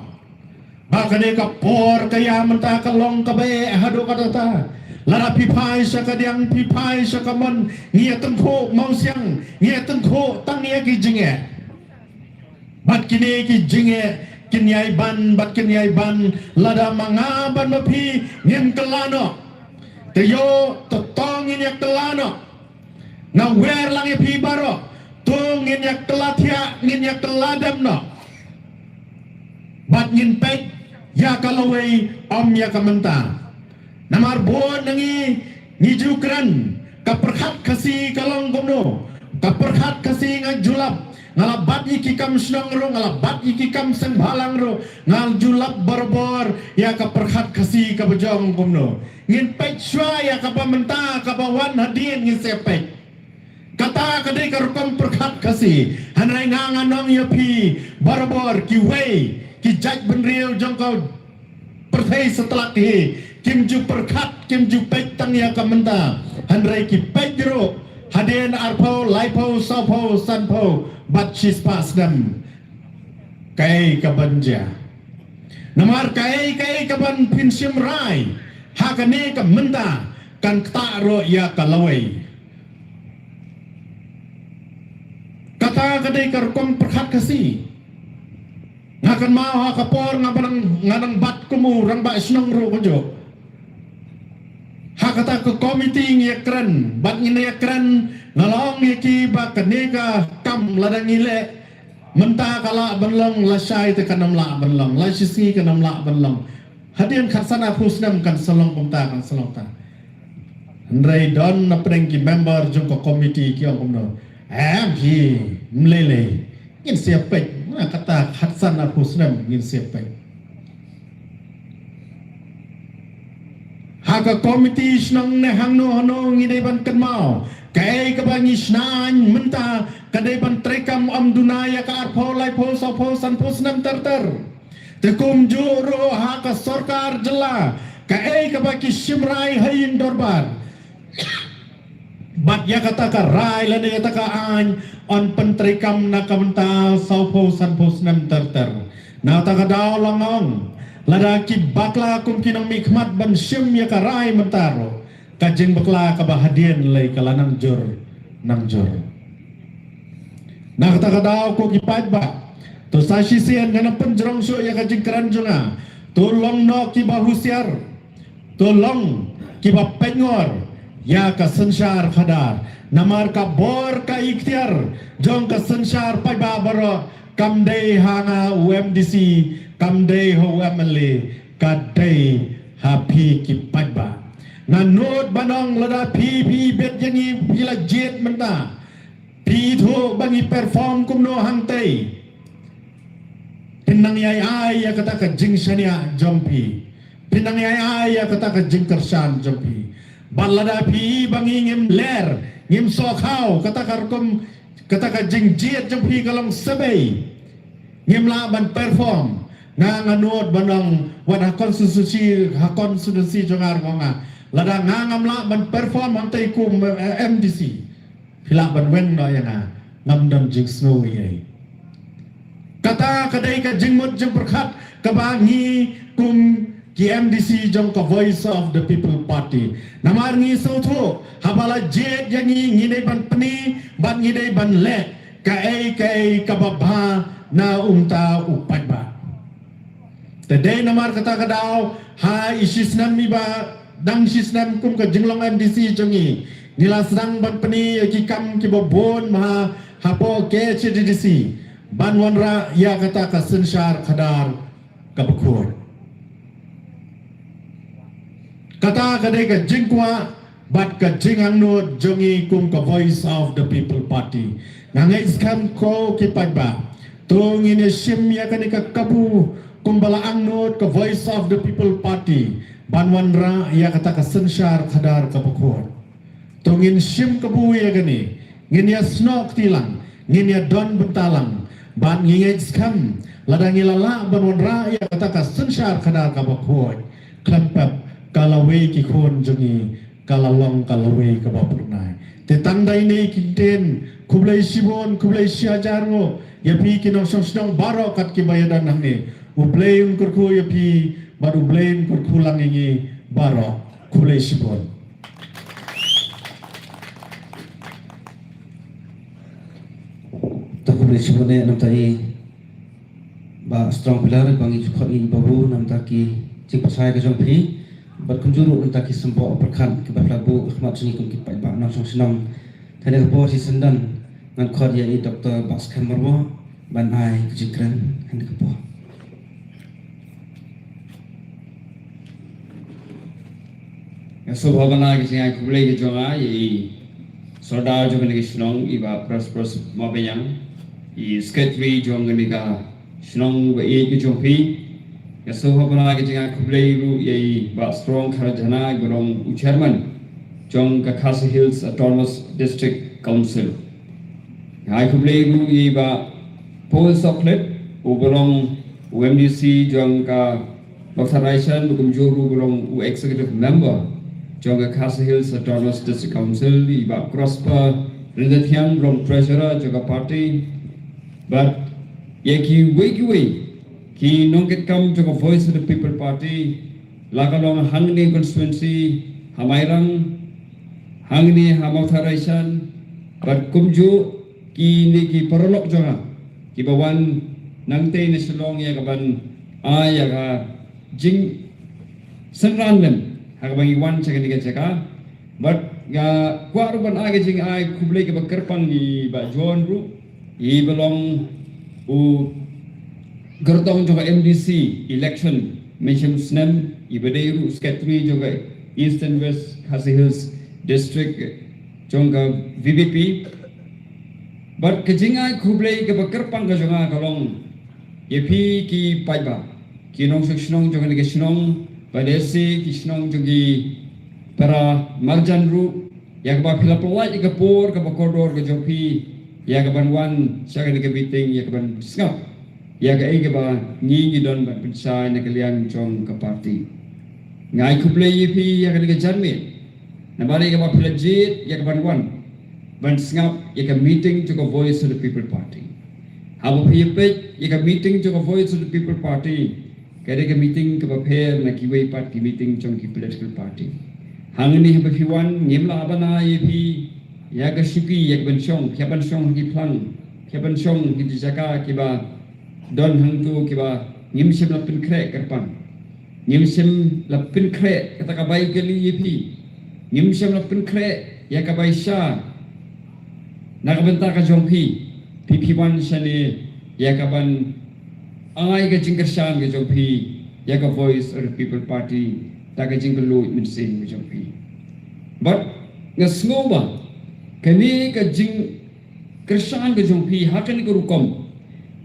ba kane ka por ka ïa mynta ka long kaba eh haduh katta. Lada phi phai sha kadiang, phi phai sha kamon, ngi ïa tyngkhuh mawsiang, ngi ïa tyngkhuh tang ïa ki jingeh. Bad kine ki jingeh kin ïai ban, bad kin ïai ban lada ma nga bad ma phi ngim kylla noh. Te ïoh, to to ngin ïa kylla noh. Nga wer lang ïa phi baroh, to ngin ïa kylla thiah, ngin ïa kylla dem noh. Bad ngin peit ïa ka lawei, ym ïa ka mynta. Namar bun na ngi ngi ju kren, ka pyrkhat Khasi ka long kumno. Ka pyrkhat Khasi nga ju lap, nga la bat ïa ki kam shnong ruh, nga la bat ïa ki kam seng bhalang ruh, nga ju lap barabor ïa ka pyrkhat Khasi kaba jong kumno. Ngin peit shuwa ïa kaba mynta, kaba wan hadien ngin sa peit. Kata ka dei ka rukom pyrkhat Khasi. Hynrei nga ngan ong ïa phi barabor, kiwei ki jaitbynriew jong ka pyrthei satlak hi kim ju pyrkhat, kim ju peit tang ïa ka mynta. Hynrei ki peit ruh hadien arphew, laiphew, sawphew, sanphew bad shispah snem kaei kaban jia. Namar kaei kaei kaban phin shim rai ha kane ka mynta kan ktah ruh ïa ka lawei. ka dei ka rukom pyrkhat Khasi. Nga kynmaw ha ka por nga ba nang, nga nang bat kum u rangbah shnong ruh kumjuh. Ha kata ka komiti ngi ïakren, bad ngin ïakren, nga la ong ïa ki ba kane ka kam lada ngi leh mynta ka lah ban long, lashai te kan ym lah ban long, lashisngi kan ym lah ban long. Hadien khatsan arphew snem kan sa long kumta, kan sa long ta. Hynrei don na pdeng ki member jong ka komiti ki ong kumno. Em hi, mlei lei. Ngin sa ïa peit, na kata khatsan arphew snem ngin sa ïa peit. Ha ka komiti shnong ne hangno hangno ngi dei ban kynmaw. Kaei kaba ngi shna mynta ka dei ban treikam, ym duna ïa ka arphew, laiphew, sawphew, sanphew snem ter ter. Te kumjuh ruh ha ka sorkar jylla, kaei kaba ki shim rai ha ïing dorbar. Bad ïa kata ka rai lane ïa kata ka aiñ yn pyntreikam na ka bynta sawphew sanphew snem ter ter. Na kata ka daw la nga ong, lada ki bakla kum ki nongmihkhmat ban shim ïa ka rai mynta ruh, ka jingbakla kaba hadien lei ka la nang jur, nang jur. Na kata ka daw ko ki paidbah, to sa shisien ngan pynjrong shuh ïa ka jingkren jong nga. To long noh kiba husiar, to long kiba pynngor ïa ka synshar khadar. Namar ka bor ka iktiar jong ka synshar paidbah baroh kam dei ha nga u M D C, kam dei ha u M L A, ka dei ha phi ki paidbah. Nga nud ban ong lada phi, phi bet ïa ngi, phi la jied mynta, phi ithuh ba ngi perform kumno hangtei, phin nang ïai ai ïa kata ka jingshaniah jong phi, phin nang ïai ai ïa kata ka jingkyrshan jong phi. Bad lada phi ba ngi ngim ler, ngim sohkhaw, kata ka rukom, kata ka jingjied jong phi ka long sebei, ngim lah ban perform. Nga, nga nud ban ong, wat ha constituency, ha constituency jong nga ruh nga, lada nga ngam lah ban perform hangtei kum, eh, M D C, phi lah ban weng noh ïa nga, ngam don jingsngew ei ei. Kata ka dei ka jingmut jingpyrkhat kaba ngi kum ki M D C jong ka Voice of the People Party. Namar ngi sngewthuh, haba la jied ïa ngi, ngi dei ban pyni bad ngi dei ban leh kaei kaei kaba bha na uta u paidbah. Te dei namar kata ka daw, ha i shisnem iba dang shisnem kum ka jinglong M D C jong ngi, ngi la sdang ban pyni ïa ki kam kiba bun ma hapoh K H A D C ban wanrah ïa kata ka synshar khadar kaba khuid. Kata ka dei ka jingkwah bad ka jingangnud jong ngi kum ka Voice of the People Party. Nga ngeit skhem ko ki paidbah, to ngin ïa shim ïa kane ka kabu kumba la angnud ka Voice of the People Party ban wanrah ïa kata ka synshar khadar kaba khuid. To ngin shim kabu ïa kane, ngin ïa snoh kti lang, ngin ïa don bynta lang, bad ngi ngeit skhem lada ngi la lah ban wanrah ïa kata ka synshar khadar kaba khuid, khlem pep ka lawei ki khun jong ngi ka la long ka lawei kaba phyrnai. Te tang da ine i kyntien, khublei shibun, khublei shihajar nguh ïa phi ki nongshong shnong baroh kat kiba ïadon hangne. U Blei un kyrkhu ïa phi bad U Blei un kyrkhu lang ïa ngi baroh. Khublei shibun. To khublei shibun eh namta i Bah Strong Pillar, ba ngi ju khot ïa i Babu namta ki jingpynsngew ka jong phi. Bad kumjuh ruh namta ki symboh pyrkhat kiba phi la buh ha khmat jong ngi kum ki paidbah nongshong shnong. Te ha kane ka por shisien ngan khot ïa i Doctor Bah Skhem Myrboh ban ai ka jingkren ha kane ka por. Nga sngewbha ban ai ka jingai khublei ka jong nga ïa i Sordar jong kane ka shnong, i Bah Prosperous Mawbiang, i Secretary jong kane ka shnong ba ïeit ka jong phi. Nga sngewbha ban ai ka jingai khublei ruh ïa i Bah Strong Kharjana, i ba long u Chairman jong ka Khasi Hills Autonomous District Council. Nga ai khublei ruh ïa i Bah Paul Sohkhlieh, u ba long u M D C jong ka Mawthadraishan, ba kumjuh ruh u ba long u Executive Member jong ka Khasi Hills Autonomous District Council, i Bah Prosper Ryntathiang, ba long Treasurer jong ka party, bad ïa kiwei kiwei ki nongkitkam jong ka Voice of the People Party, la ka long hangne constituency ha Mairang, hangne ha Mawthadraishan, bad kumjuh kine ki paralok jong nga kiba wan nangtei na Shillong ïa ka ban ai ïa ka jingsynran lem ha kaba ngi wan sha kane ka jaka. Bad nga kwah ruh ban ai ka jingai khublei kaba kyrpang ïa i Bah John ruh, iba long u kyrtong jong ka M D C election mynshem snem, iba dei ruh u secretary jong ka Eastern West Khasi Hills District jong ka V P P. Bad ka jingai khublei kaba kyrpang ka jong nga ka long ïa phi ki paidbah, ki nongshong shnong jong kane ka shnong, bad lehse ki shnong jong ki para marjan ruh, ïa kaba phi la pynlait ïa ka por kaba kordor ka jong phi ïa ka ban wan sha kane ka meeting, ïa ka ban sngap ïa kaei kaba ngi ngi don ban pynshai na ka liang jong ka party. Nga ai khublei ïa phi ïa kane ka janmiet namar ïa kaba phi la jied ïa ka ban wan ban sngap ïa ka meeting jong ka Voice of the People Party. Haba phi ïa peit ïa ka meeting jong ka Voice of the People Party, ka dei ka meeting kaba pher na kiwei pat ki meeting jong ki political party. Hangne haba phi wan ngim lah ban ai ïa phi ïa ka shuki ïa ka ban shong, phi hap ban shong ha ki phlang, phi hap ban shong ha ki jaka kiba don hangto kiba ngim shym la pynkhreh kyrpang. Ngim shym la pynkhreh kata ka bai kali ïa phi. Ngim shym la pynkhreh ïa ka bai sha na ka bynta ka jong phi. Phi phi wan shane ïa ka ban ai ka jingkyrshan ka jong phi ïa ka Voice of the People Party da ka jingkylluid mynsiem ka jong phi. Bad nga sngew ba kane ka jingkyrshan ka jong phi ha kane ka rukom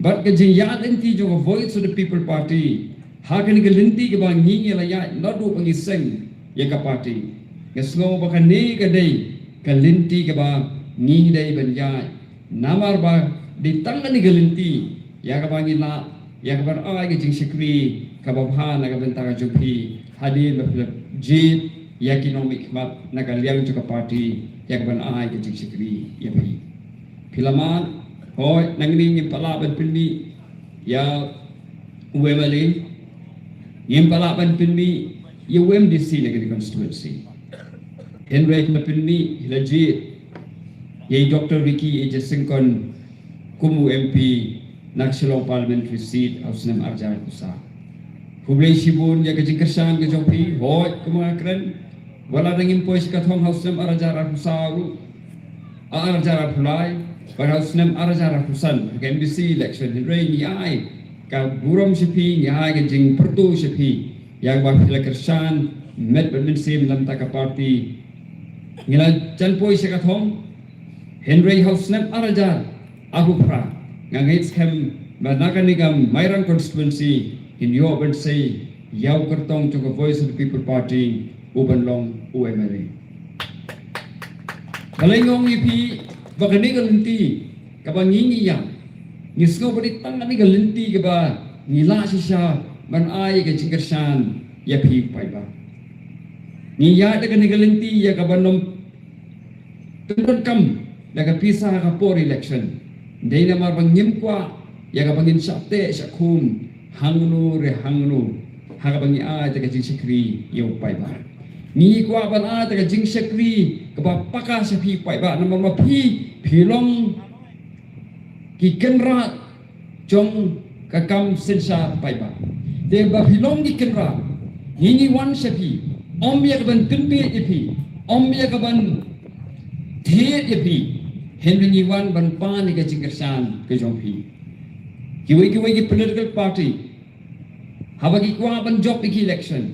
bad ka jingïaid lynti jong ka Voice of the People Party ha kane ka lynti kaba ngi ngi la ïaid naduh ba ngi seng ïa ka party. Nga sngew ba kane ka dei ka lynti kaba ngi ngi dei ban ïaid namar ba dei tang kane ka lynti ïa kaba ngi lah ïa ka ban ai ka jingshakri kaba bha na ka bynta ka jong phi hadien ba phi la jied ïa ki nongmihkhmat na ka liang jong ka party ïa ka ban ai ka jingshakri ïa phi. Phi la mad, hooid, nangne ngim pat lah ban pynmih ïa u M L A, ngim pat lah ban pynmih ïa u M D C na kane ka constituency. Hynrei phi la pynmih, phi la jied ïa i Doctor Ricky A J Syngkon kum u M P na ka Shillong Parliamentary Seat ha u snem ar hajar arphew saw. Khublei shibun ïa ka jingkyrshan ka jong phi, hooid, kum nga kren, wat la ngim poi sha ka thong ha u snem ar hajar arphew saw ruh, ar hajar arphew lai, bad ha u snem ar hajar arphew san ha ka M D C election, hynrei ngi ai ka burom sha phi, ngi ai ka jingpyrto sha phi ïa kaba phi la kyrshan met bad mynsiem na ka bynta ka party. Ngi la jan poi sha ka thong, hynrei ha u snem ar hajar arphew phra nga ngeit skhem ba na kane ka Mairang constituency ngin ïoh ban sei ïa u kyrtong jong ka Voice of the People Party u ban long u M L A. Balei nga ong ïa phi ba kane ka lynti kaba ngi ngi ïaid, ngi sngew ba dei tang kane ka lynti kaba ngi lah shisha ban ai ka jingkyrshan ïa phi paidbah. Ngi ïaid da kane ka lynti ïa kaba nym pyndonkam da ka pisa ha ka por election. Dei namar ba ngim kwah ïa kaba ngin shah teh shah khum hangno re hangno ha kaba ngi ai da ka jingshakri ïa u paidbah. Ngi kwah ban ai da ka jingshakri kaba paka sha phi paidbah namar ba phi phi long ki kynrad jong ka kam synshar paidbah. Te ba phi long ki kynrad, ngi ngi wan sha phi, ym ïa ka ban pynbieit ïa phi, ym ïa ka ban thied ïa phi, hynrei ngi wan ban pan ïa ka jingkyrshan ka jong phi. Kiwei kiwei ki political party haba ki kwah ban jop ïa ki election,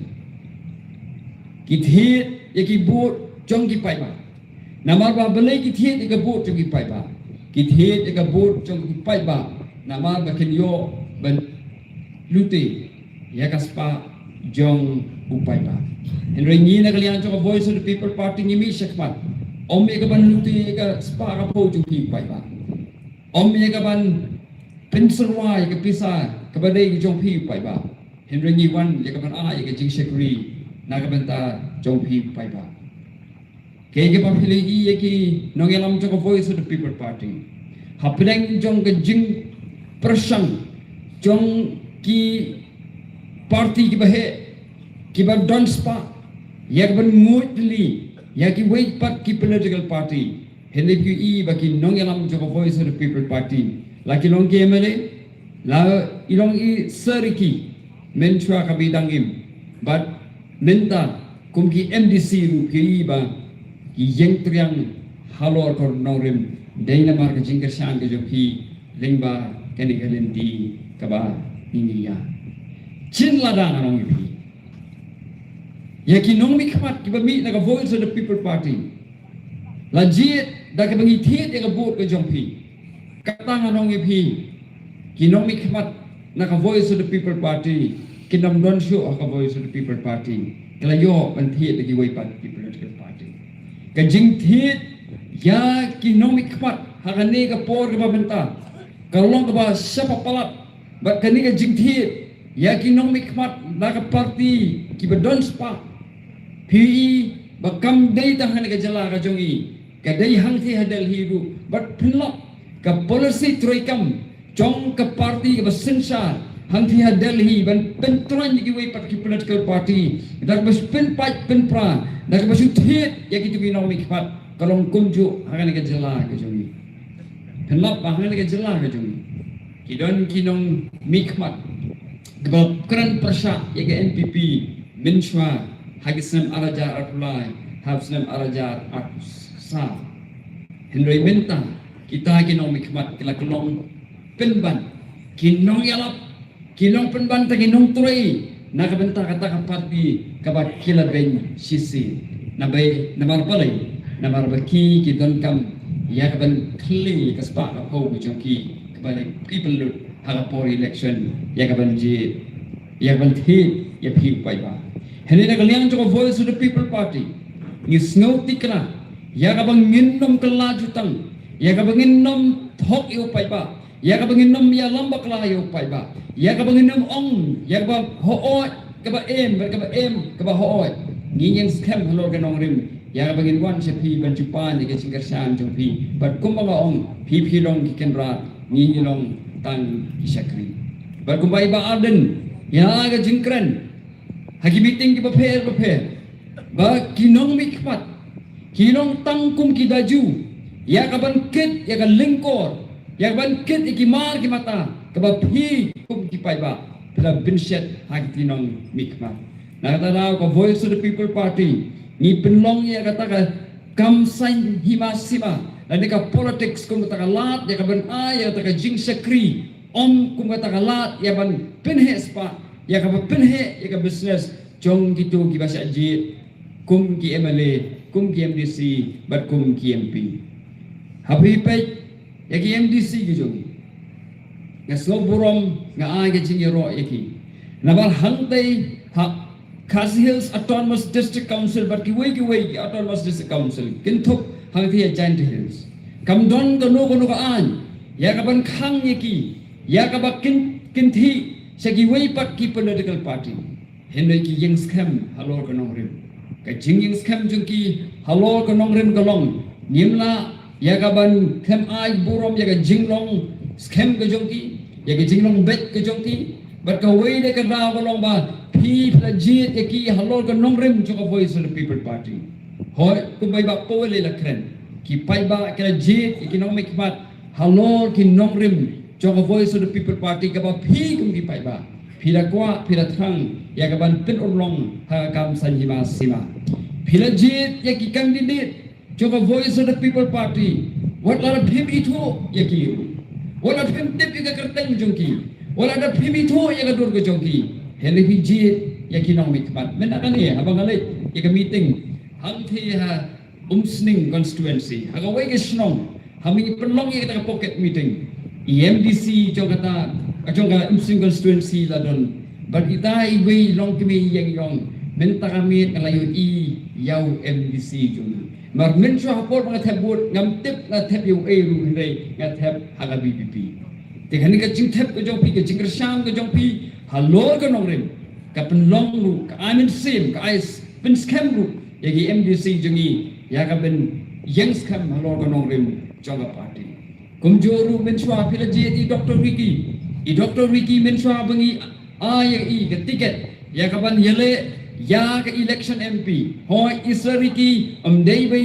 ki thied ïa ki vote jong ki paidbah. Namar ba balei ki thied ïa ka vote jong ki paidbah? Ki thied ïa ka vote jong ki paidbah namar ba kin ïoh ban lute ïa ka spah jong u paidbah. Hynrei ngi na ka liang jong ka Voice of the People Party ngi mih shakhmat, ym ïa ka ban lute ïa ka spah ka phew jong ki paidbah, ym ïa ka ban pynsyrwa ïa ka pisa kaba dei ka jong phi paidbah. Hynrei ngi wan ïa ka ban ai ïa ka jingshakri na ka bynta jong phi paidbah. Kaei kaba phi la ïohi ïa ki nongïalam jong ka Voice of the People Party hapdeng jong ka jingpyrshang jong ki party kiba heh, kiba don spah ïa ka ban nguid lynti ïa kiwei pat ki political party. Hynrei phi i ba ki nongïalam jong ka Voice of the People Party, la ki long ki M L A, la i long i syriki, mynshuwa ka bidang im. Bad mynta kum ki M D C ruh phi i ba ki ïeng triang halor ka nongrim, dei namar ka jingkyrshan ka jong phi lyngba kane ka lynti kaba ngi ïa. Chin lada nga ong ïa phi, ïa ki nongmihkhmat kiba mih na ka Voice of the People Party, la jied da kaba ngi thied ïa ka vote ka jong phi. Kata nga ong ïa phi, ki nongmihkhmat na ka Voice of the People Party kin ym don shuh ha ka Voice of the People Party. Ka la ïoh ban thied da kiwei pat ki political party. Ka jingthied ïa ki nongmihkhmat ha kane ka por kaba mynta ka long kaba shaphang palat. Bad kane ka jingthied ïa ki nongmihkhmat na ka party kiba don spah, phi i ba kam dei tang ha kane ka jylla ka jong i, ka dei hangtei ha Delhi ruh. Bad pynlong ka policy treikam jong ka party kaba synshar hangtei ha Delhi ban pyntrei ïa kiwei pat ki political party da kaba shu pynpait pynpra, da kaba shu thied ïa kito ki nongmihkhmat, ka long kumjuh ha kane ka jylla ka jong i. Pynlong ba ha kane ka jylla ka jong i ki don ki nongmihkhmat kiba kren pyrshah ïa ka N P P mynshuwa ha ki snem ar hajar arphew lai haduh snem ar hajar arphew saw. Hynrei mynta kita ki nongmihkhmat ki la kyllon pynban ki nongïalap, ki long pynban tang ki nongtrei na ka bynta kata ka party kaba ki la beiñ shisha. Namar balei? Namar ba ki, ki donkam ïa ka ban khlieh ka spah ka phew ka jong ki kaba la ki pynlut ha ka por election ïa ka ban jied, ïa ka ban thied ïa phi u paidbah. Hynrei na ka liang jong ka Voice of the People Party ngi sngewtynnad ïa kaba ngin ym kylla jutang, ïa kaba ngin ym thok ïa u paidbah, ïa kaba ngin ym ïalam bakla ïa u paidbah, ïa kaba ngin ym ong ïa kaba hooid kaba em, bad kaba em kaba hooid. Ngi ïeng skhem halor ka nongrim ïa kaba ngin wan sha phi ban jubab ïa ka jingkyrshan jong phi. Bad kumba nga ong, phi phi long ki kynrad, ngi ngi long tang ki shakri. Bad kumba i Bah Ardent ïa ka jingkren ha ki meeting kiba pher bapher, ba ki nongmihkhmat ki long tang kum ki daju ïa ka ban kit ïa ka lyngkor, ïa ka ban kit ïa ki mar ki mata kaba phi kum ki paidbah phi la bynshet ha ki nongmihkhmat. Na kata daw ka Voice of the People Party ngi pynlong ïa kata ka kam saiñ hima sima lane ka politics kum kata ka lad ïa ka ban ai ïa kata ka jingshakri, ym kum kata ka lad ïa ban pynheh spah, ïa ka ban pynheh ïa ka business jong kito kiba shah jied kum ki M L A, kum ki M D C bad kum ki M P. Haba phi peit ïa ki M D C ki jong ngi, nga sngewburom, nga ai ka jingïaroh ïa ki. Namar hangtei ha Khasi Hills Autonomous District Council bad kiwei kiwei ki Autonomous District Council, kynthup hangtei ha Jaintia Hills, kam don kano kano ka aiñ ïa ka ban khang ïa ki ïa kaba kin, kin thied sha kiwei pat ki political party. Hynrei ki ïeng skhem halor ka nongrim. Ka jingïeng skhem jong ki halor ka nongrim ka long, ngim lah ïa ka ban khlem ai burom ïa ka jinglong skhem ka jong ki, ïa ka jinglong beit ka jong ki. Bad kawei de ka daw ka long ba phi phi la jied ïa ki halor ka nongrim jong ka Voice of the People Party. Hooid, kumba i Bah Powell i la kren, ki paidbah ki la jied ïa ki nongmihkhmat halor ki nongrim jong ka Voice of the People Party kaba phi kum ki paidbah phi la kwah, phi la thrang ïa ka ban pynurlong ha ka kam saiñ hima sima. Phi la jied ïa ki candidate jong ka Voice of the People Party, wat la phim ithuh ïa ki ruh, wat la phim tip ïa ka kyrteng jong ki, wat la phim ithuh ïa ka dur ka jong ki, hynrei phi jied ïa ki nongmihkhmat. Mynta kane haba nga leit ïa ka meeting hangtei ha Umsning constituency, ha kawei ka shnong, ha ngi pynlong ïa kata ka pocket meeting, i M D C jong kata, jong ka Umsning constituency la don. Bad ita iwei long kmie ïeng ïong, mynta ka miet nga la ïohi ïa u M D C jong ngi. Namar mynshuwa ha por ba nga thep vote ngam tip, nga thep ïa u A ruh, hynrei nga thep ha ka V P P. Te kane ka jingthep ka jong phi, ka jingkyrshan ka jong phi halor ka nongrim, ka pynlong ruh, ka ai mynsiem, ka ai pynskhem ruh ïa ki M D C jong ngi ïa ka ban ïeng skhem halor ka nongrim jong ka party. Kumjuh ruh mynshuwa phi la jied i Doctor Ricky, i Doctor Ricky mynshuwa ba ngi ai ïa i ka ticket ïa ka ban ïaleh ïa ka election M P. Hooid, i Sir Ricky ym dei ba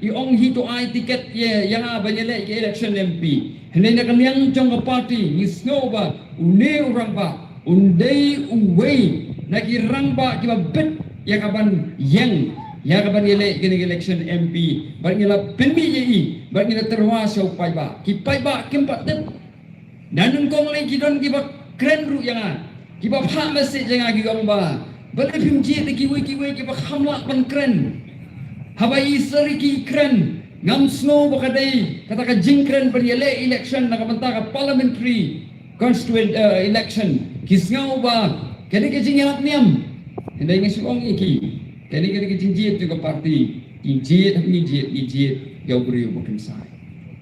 i ong hi to ai tiket ïa, ïa nga ban ïaleh ka election M P. Hynrei na ka liang jong ka party ngi sngew ba une u rangbah un dei uwei na ki rangbah kiba bit ïa ka ban ïeng ïa ka ban ïaleh kane ka election M P. Bad ngi la pynmih ïa i bad ngi la tyrwa sha u paidbah. Ki paidbah kim pat tip. Nanyngkong lei ki don kiba kren ruh ïa nga, kiba phah message ïa nga, ki ong ba balei phim jied ïa kiwei kiwei kiba kham lah ban kren. Haba i Sir Ricky i kren, ngam sngew ba ka dei kata ka jingkren ban ïaleh election na ka bynta ka parliamentary constituent, eh, election. Ki sngew ba ka dei ka jingïalap niam. Hynrei nga shu ong ïa ki, ka dei ka dei ka jingjied jong ka party. Ngi jied, ngi jied, ngi jied ïa u briew ba kynsai.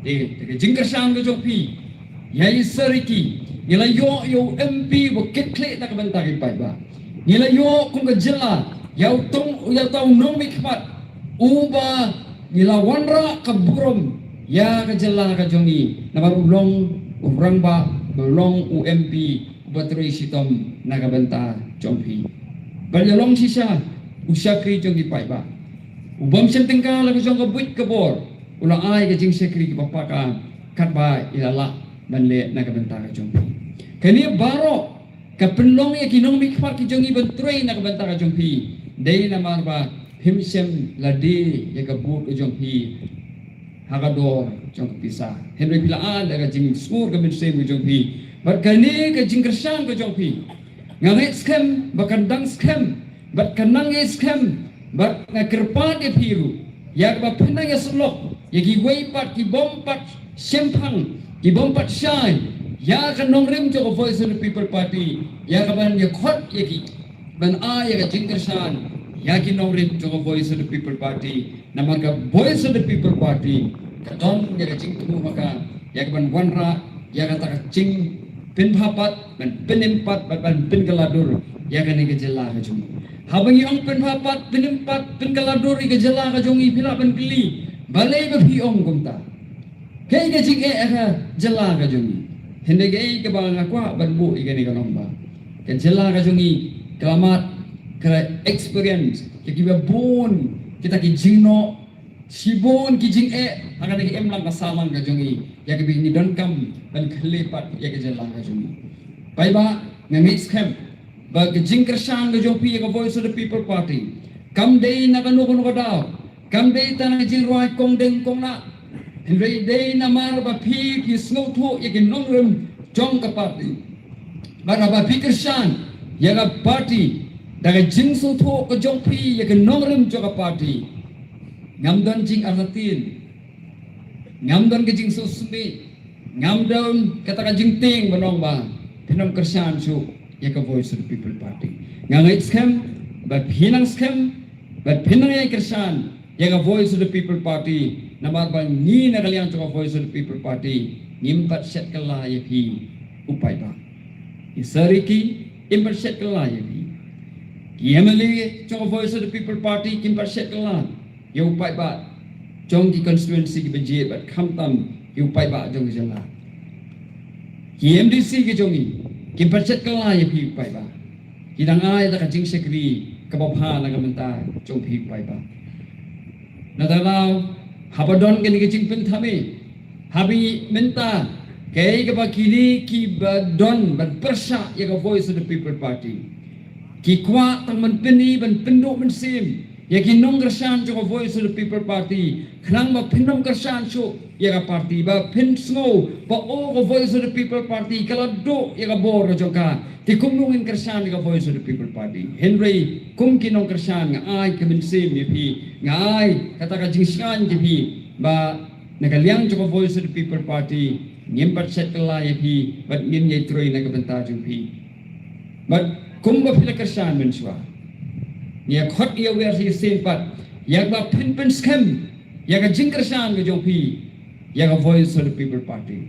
Te, te ka jingkyrshan ka jong phi ïa i Sir Ricky, ngi la ïoh ïa u M P ba kitkhlieh na ka bynta ki paidbah. Ngi la ïoh kum ka jylla ïa u tong, ïa uta u nongmihkhmat uba ngi la wanrah ka burom ïa ka jylla ka jong ngi namar u long u rangbah, u long u M P uba trei shitom na ka bynta jong phi. Bad ïa long shisha u shakri jong ki paidbah. U bym shym tyngka la ka jong ka buit ka bor, u la ai ka jingshakri kaba paka katba i la lah ban leh na ka bynta ka jong phi. Kane baroh ka pynlong ïa ki nongmihkhmat ki jong ngi ban trei na ka bynta ka jong phi. Dei namar ba phim shym la die ïa ka vote ka jong phi ha ka dor jong ka pisa. Hynrei phi la ai da ka jingsngur ka mynsiem ka jong phi. Bad kane ka jingkyrshan ka jong phi, nga ngeit skhem ba kan dang skhem, bad kan nang ïa skhem, bad nga kyrpad ïa phi ruh ïa kaba phin nang ïa sylloh ïa kiwei pat ki bym pat shemphang, ki bym pat shai ïa ka nongrim jong ka Voice of the People Party, ïa kaban ïa khot ïa ki ban ai ïa ka jingkyrshan ïa ki nongrim jong ka Voice of the People Party. Namar ka Voice of the People Party ka don ïa ka jingthmu ha ka ïa kaban wanrah ïa kata ka jingpynbha pat, ban pynim pat, ban, ban pynkylla dur ïa kane ka jylla ka jong ngi. Haba ngi ong pynbha pat, pynim pat, pynkylla dur ïa ka jylla ka jong ngi, phi lah ban kylli balei ba phi ong kumta. Kaei ka jingeh ha ka jylla ka jong ngi. Hynrei kaei kaba nga kwah ban buh ïa kane ka long ba ka jylla ka jong ngi ka la mad, ka la experience ïa kiba bun kita ki jingnoh, shibun ki jingeh ha kane ka imlang ka sahlang ka jong ngi, ïa kaba ngi donkam ban khlei pat ïa ka jylla ka jong ngi. Paidbah, nga ngeit skhem ba ka jingkyrshan ka jong phi ïa ka Voice of the People Party kam dei na kano kano ka daw, kam dei tang na ka jingrwai kong deng kong nah. Hynrei dei namar ba phi, phi sngewthuh ïa ki nongrim jong ka party. Bad haba phi kyrshan ïa ka party da ka jingsngewthuh ka jong phi ïa ki nongrim jong ka party, ngam don jingartatien, ngam don ka jingsngewsih, ngam don kata ka jingtieng ban ong ba phin ym kyrshan shuh ïa ka Voice of the People Party. Nga ngeit skhem ba phin nang skhem, ba phin nang ïa kyrshan ïa ka Voice of the People Party, namar ba ngi na ka liang jong ka Voice of the People Party ngim pat shet kylla ïa phi u paidbah. I Sir Ricky im pat shet kylla ïa phi. Ki M L A jong ka Voice of the People Party kim pat shet kylla ïa u paidbah jong ki constituency kiba jied bad khamtam ïa u paidbah jong ka jylla. Ki M D C ki jong ngi kim pat shet kylla ïa phi u paidbah. Ki dang ai da ka jingshakri kaba bha na ka bynta jong phi u paidbah. Na ta daw, haba don kane ka jingpynthame, haba mynta kaei kaba kine kiba don ban pyrshah ïa ka Voice of the People Party ki kwah tang ban pyni, ban pynduh mynsiem ïa ki nongkyrshan jong ka Voice of the People Party, khnang ba phin ym kyrshan shuh ïa ka party, ba phin sngew ba o ka Voice of the People Party ka la duh ïa ka bor ka jong ka. Te kumno ngin kyrshan ïa ka Voice of the People Party? Hynrei kum ki nongkyrshan nga ai ka mynsiem ïa phi, nga ai kata ka jingshngaiñ ïa phi ba na ka liang jong ka Voice of the People Party ngim pat shet kylla ïa phi bad ngin ïai trei na ka bynta jong phi. Bad kumba phi la kyrshan mynshuwa, ngi ïa khot ïa u R C sien pat ïa ba phin pynskhem ïa ka jingkyrshan ka jong phi ïa ka Voice of the People Party.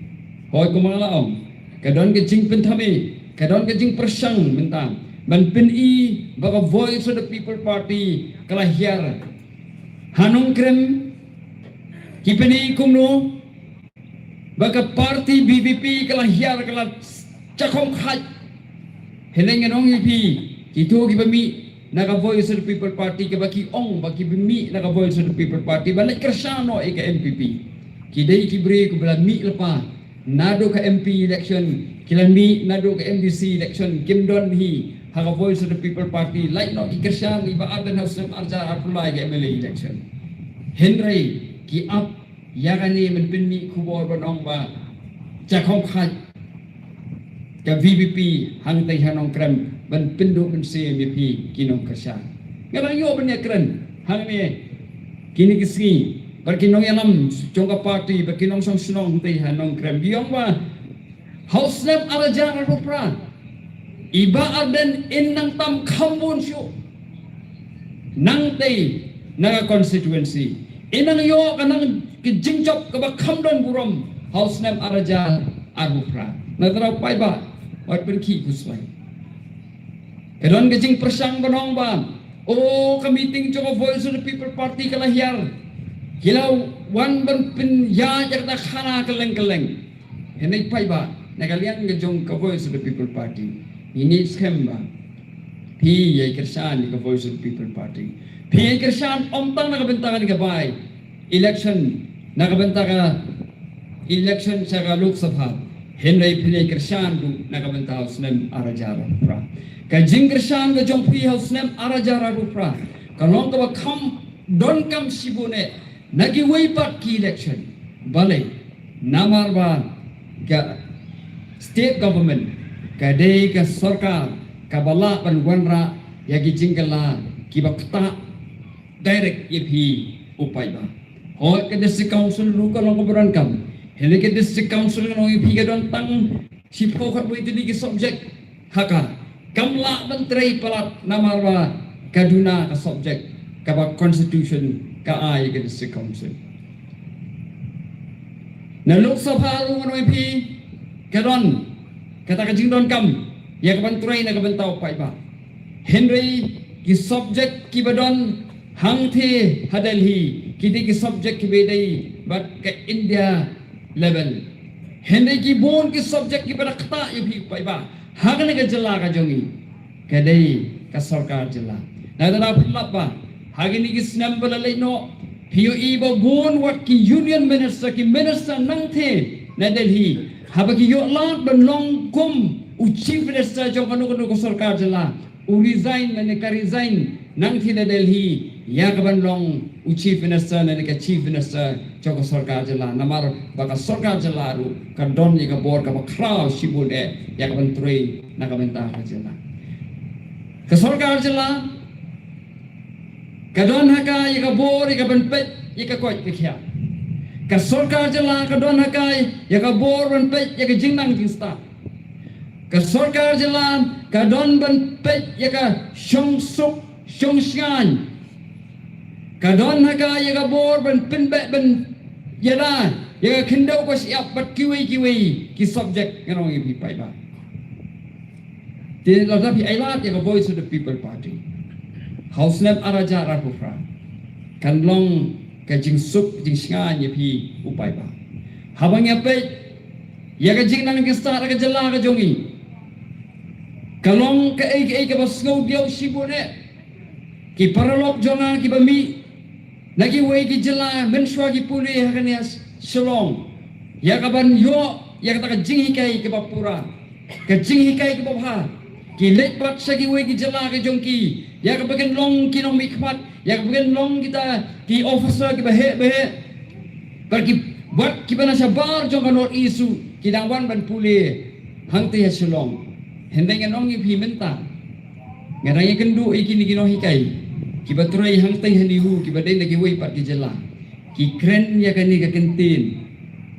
Hooid, kumba nga la ong, ka don ka jingpynthame, ka don ka jingpyrshang mynta ban pyni ba ka Voice of the People Party ka la hiar. Ha Nongkrem ki pyni kumno ba ka party V P P ka la hiar, ka la jakhong khait. Hynrei ngan ong ïa phi, kito kiba mih na ka Voice of the People Party, kaba ki ong ba ki ba mih na ka Voice of the People Party ba leit kyrshan noh ïa ka N P P. Ki dei ki briew kiba la mih lypa naduh ka M P election, ki la mih naduh ka M D C election, kim don hi ha ka Voice of the People Party. Leit noh ki kyrshan ïa i Bah Ardent ha u snem arhajar arphew lai ka M L A election. Hynrei ki ap ïa kane ban pynmih khubor ban ong ba jakhong khaj ka V P P hangtei ha Nongkrem ban pynduh mynsiem ïa phi ki nongkyrshan. Nga dang ïoh ban ïakren hangne kine ki sngi bad ki nongïalam jong ka party bad ki nongshong shnong hangtei ha Nongkrem, ki ong ba ha u snem arhajar arphew phra i Bah Ardent in nang tam kham bun shuh nangtei na ka constituency. In nang ïoh ka nang ka jingjop kaba kham don burom ha u snem arhajar arphew phra. Na trai paidbah, wat pynkhih khuslai. Ka don ka jingpyrshang ban ong ba, o, ka meeting jong ka Voice of the People Party ka la hiar, ki la wan ban pynïaid ïa kata khana kylleng kylleng. Hynrei paidbah, na ka liang ka jong ka Voice of the People Party, ngi ngeit skhem ba phi ïai kyrshan ïa ka Voice of the People Party. Phi ïai kyrshan ym tang na ka bynta kane ka by election, na ka bynta ka election sha ka Lok Sabha, hynrei phi ïai kyrshan ruh na ka bynta u snem arhajar arphew phra. Ka jingkyrshan ka jong phi ha u snem arhajar arphew phra ka long kaba kham donkam shibun eh na kiwei pat ki election. Balei? Namar ba ka state government ka dei ka sorkar kaba lah ban wanrah ïa ki jingkylla kiba ktah direct ïa phi u paidbah. Hooid, ka district council ruh ka long kaba donkam. Hynrei ka district council ka long ïa phi ka don tang shiphew khatwei tylli ki subject ha ka. Kam lah ban trei palat namar ba ka duna ka subject kaba constitution ka ai ka district council. Na Lok Sabha ruh ngan ong ïa phi ka don kata ka jingdonkam ïa ka ban trei na ka bynta u paidbah. Hynrei ki subject kiba don hangtei ha Delhi ki dei ki subject kiba dei bad ka India level. Hynrei ki bun ki subject kiba da ktah ïa phi u paidbah ha kane ka jylla ka jong ngi ka dei ka sorkar jylla. Na kata da phi lap ba ha kine ki snem ba la leit noh phi ïohi ba bun wat ki union minister, ki minister nangtei na Delhi, haba ki ïoh lad ban long kum u chief minister jong kano kano ka sorkar jylla, u resign lane ka resign nangtei na Delhi ïa ka ban long u chief minister lane ka chief minister jong ka sorkar jylla. Namar ba ka sorkar jylla ruh ka don ïa ka bor kaba khraw shibun eh ïa ka ban trei na ka bynta ka jylla. Ka sorkar jylla ka don ha ka ïa ka bor ïa ka ban peit ïa ka koit ka khiah. Ka sorkar jylla ka don ha ka ïa ka bor ban peit ïa ka jingnang jingstad. Ka sorkar jylla ka don ban peit ïa ka shongsuk shongshngaiñ. Ka don ha ka ïa ka bor ban pynbeit ban ïada ïa ka khyndew ka shyiap bad kiwei kiwei ki subject, ngan ong ïa phi paidbah. Te lada phi ailad ïa ka Voice of the People Party ha u snem arhajar arphew phra, kan long ka jingsuk jingshngaiñ ïa phi u paidbah. Haba ngi ïa peit ïa ka jingnang jingstad ha ka jylla ka jong ngi, ka long kaei kaei kaba sngewdiaw shibun eh. Ki paralok jong nga kiba mih na kiwei ki jylla mynshuwa ki pule ha kane ha Shillong ïa ka ban ïoh ïa kata ka jinghikai kaba pura, ka jinghikai kaba bha. Ki leit pat sha kiwei ki jylla ka jong ki ïa kaba kin long ki nongmihkhmat, ïa kaba kin long kita ki officer kiba heh ba heh. Bad ki, bad kiba na shabar jong ka North East ruh ki dang wan ban pule hangtei ha Shillong. Hynrei ngan ong ïa phi mynta, nga dang ïakynduh ïa kine ki nonghikai kiba trei hangtei ha NEHU kiba dei na kiwei pat ki jylla. Ki kren ïa kane ka kyntien,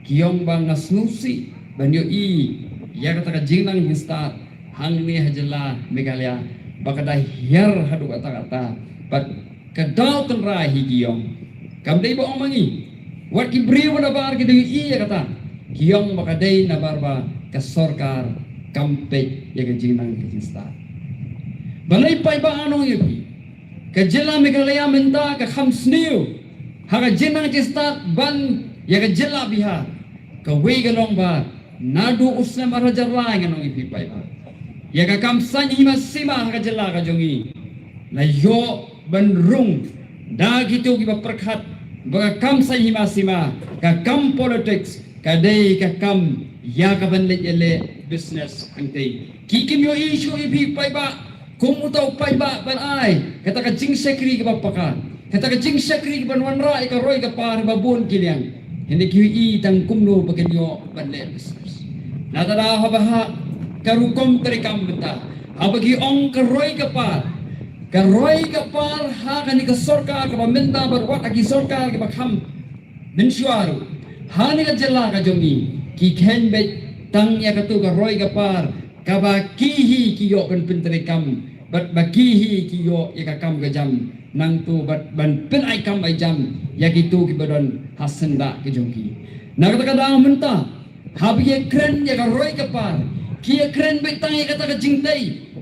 ki ong ba nga sngewsih ban ïohi ïa kata ka jingnang jingstad hangne ha jylla Meghalaya ba ka da hiar haduh katta katta. Bad ka daw tynrai hi, ki ong. Kam dei ba ong ma ngi, wat ki briew ba nabar ki dang ïohi ïa kata. Ki ong ba ka dei nabar ba ka sorkar kam peit ïa ka jingnang ka jingstad. Balei paidbah, ngan ong ïa phi, ka jylla Meghalaya mynta ka kham sniew ha ka jingnang jingstad ban ïa ka jylla Bihar. Kawei ka long ba naduh u snem arhajar lai, ngan ong ïa phi paidbah, ïa ka kam saiñ hima sima ha ka jylla ka jong ngi, la ïoh ban rung da kito kiba pyrkhat ba ka kam saiñ hima sima, ka kam politics ka dei ka kam ïa ka ban leit ïaleh business hangtei. Ki kim ïohi shuh ïa phi paidbah, kum uta u paidbah ban ai kata ka jingshakri kaba paka, kata ka jingshakri kaban wanrah ïa ka roi ka par ba bun ki liang. Hynrei ki ïohi tang kumno ba kin ïoh ban leh business. Nangta da haba ha ka rukom treikam mynta, haba ki ong ka roi ka par, ka roi ka par ha kane ka sorkar kaba mynta bad wat ha ki sorkar kiba kham mynshuwa ruh, ha kane ka jylla ka jong ngi, ki kheiñ beit tang ïa kato ka roi ka par kaba ki hi ki ïoh ban pyntreikam bad ba ki hi ki ïoh ïa ka kam ka jam nangto bad ban pynai kam ai jam ïa kito kiba don ha syndah ka jong ki. Na kata ka daw mynta, haba ki ïakren ïa ka roi ka par, ki ïakren beit tang ïa kata ka jingtei.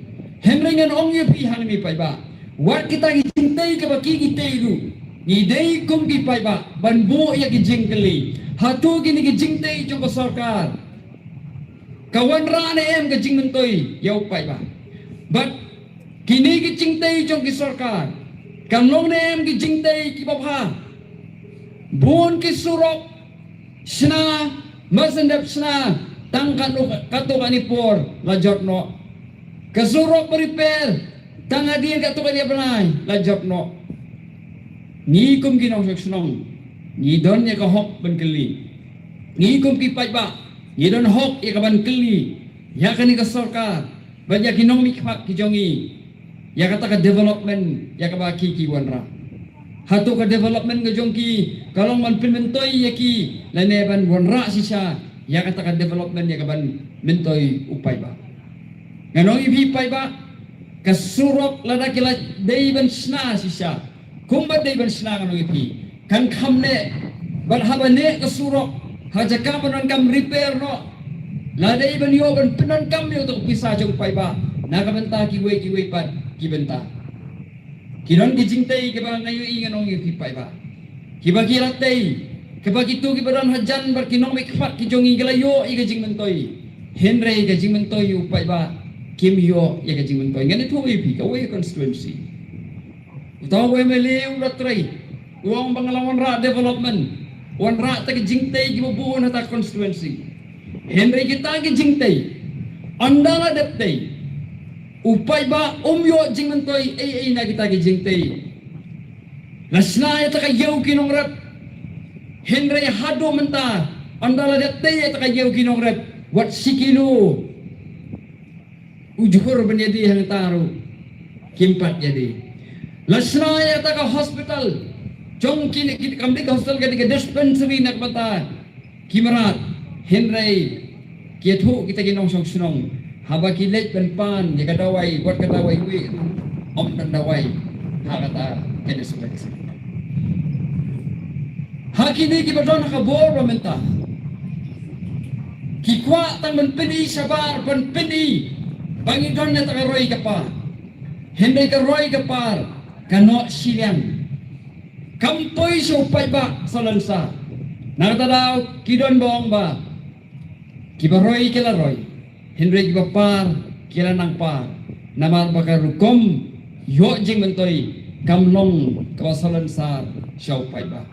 Hynrei ngan ong ïa phi hangne paidbah, wat kita ki jingtei kaba ki ki tei ruh, ngi dei kum ki paidbah ban buh ïa ki jingkylli. Hato kine ki jingtei jong ka sorkar ka wanrah ne em ka jingmyntoi ïa u paidbah? Bad kine ki jingtei jong ki sorkar kan long ne em ki jingtei kiba bha? Bun ki surok shna, mar shen dep shna, tang katto katne por la jot noh. Ka surok ba repair, tang hadien katto katne bnai la jot noh. Ngi kum ki nongshong shnong ngi don ïa ka hok ban kylli. Ngi kum ki paidbah ngi don hok ïa ka ban kylli ïa kane ka sorkar bad ïa ki nongmihkhmat ki jong ngi ïa kata ka development ïa kaba ki ki wanrah. Hato ka development ka jong ki ka long ban pynmyntoi ïa ki lane ban wanrah shisha ïa kata ka development ïa kaban myntoi u paidbah? Ngan ong ïa phi paidbah, ka surok lada ki la dei ban shna shisha, kumba dei ban shna ngan ong ïa phi, kan kham neh. Bad haba neh ka surok, ha jaka ban donkam repair noh, la dei ban ïoh ban pyndonkam ïa uta u pisa jong u paidbah na ka bynta kiwei kiwei pat ki bynta. Ki don ki jingtei kiba nga ïohi ngan ong ïa phi paidbah, kiba ki la tei, kiba kito kiba don hajan bad ki nongmihkhmat ki jong ngi ki la ïoh ïa ka jingmyntoi. Hynrei ka jingmyntoi ïa u paidbah kim ïoh ïa ka jingmyntoi. Ngan ïathuh ïa phi kawei ka constituency. Uta u M L A u la trei, u ong ba nga la wanrah development, wanrah ta ki jingtei kiba bun ha ta constituency. Hynrei kita ki jingtei, ynda la dep tei, u paidbah um ïoh jingmyntoi ei ei na kita ki jingtei. La shna ïa ta ka ïew ki nongrep, hynrei haduh mynta ynda la dep tei ïa ta ka ïew ki nongrep, wat shi kilo u jhur ban ïadie hangta ruh kim pat ïadie. La shna ïa ta ka hospital, jong kine ki, kam dei ka hospital, ka dei ka dispensary na ka bynta ki mrad, hynrei ki ïathuh kita ki nongshong shnong, haba ki leit ban pan ïa ka dawai, wat ka dawai wei ruh, ym don dawai ha kata ka dispensary. Ha kine kiba don ha ka bor ba mynta, ki kwah tang ban pyni shabar, ban pyni ba ngi don ïa ta ka roi ka par. Hynrei ka roi ka par ka noh shiliang, kam poi sha u paidbah salonsar. Na kata daw ki don ba ong ba kiba roi ki la roi, hynrei kiba par ki la nang par. Namar ba ka rukom ïoh jingmyntoi kam long kaba salonsar sha u paidbah.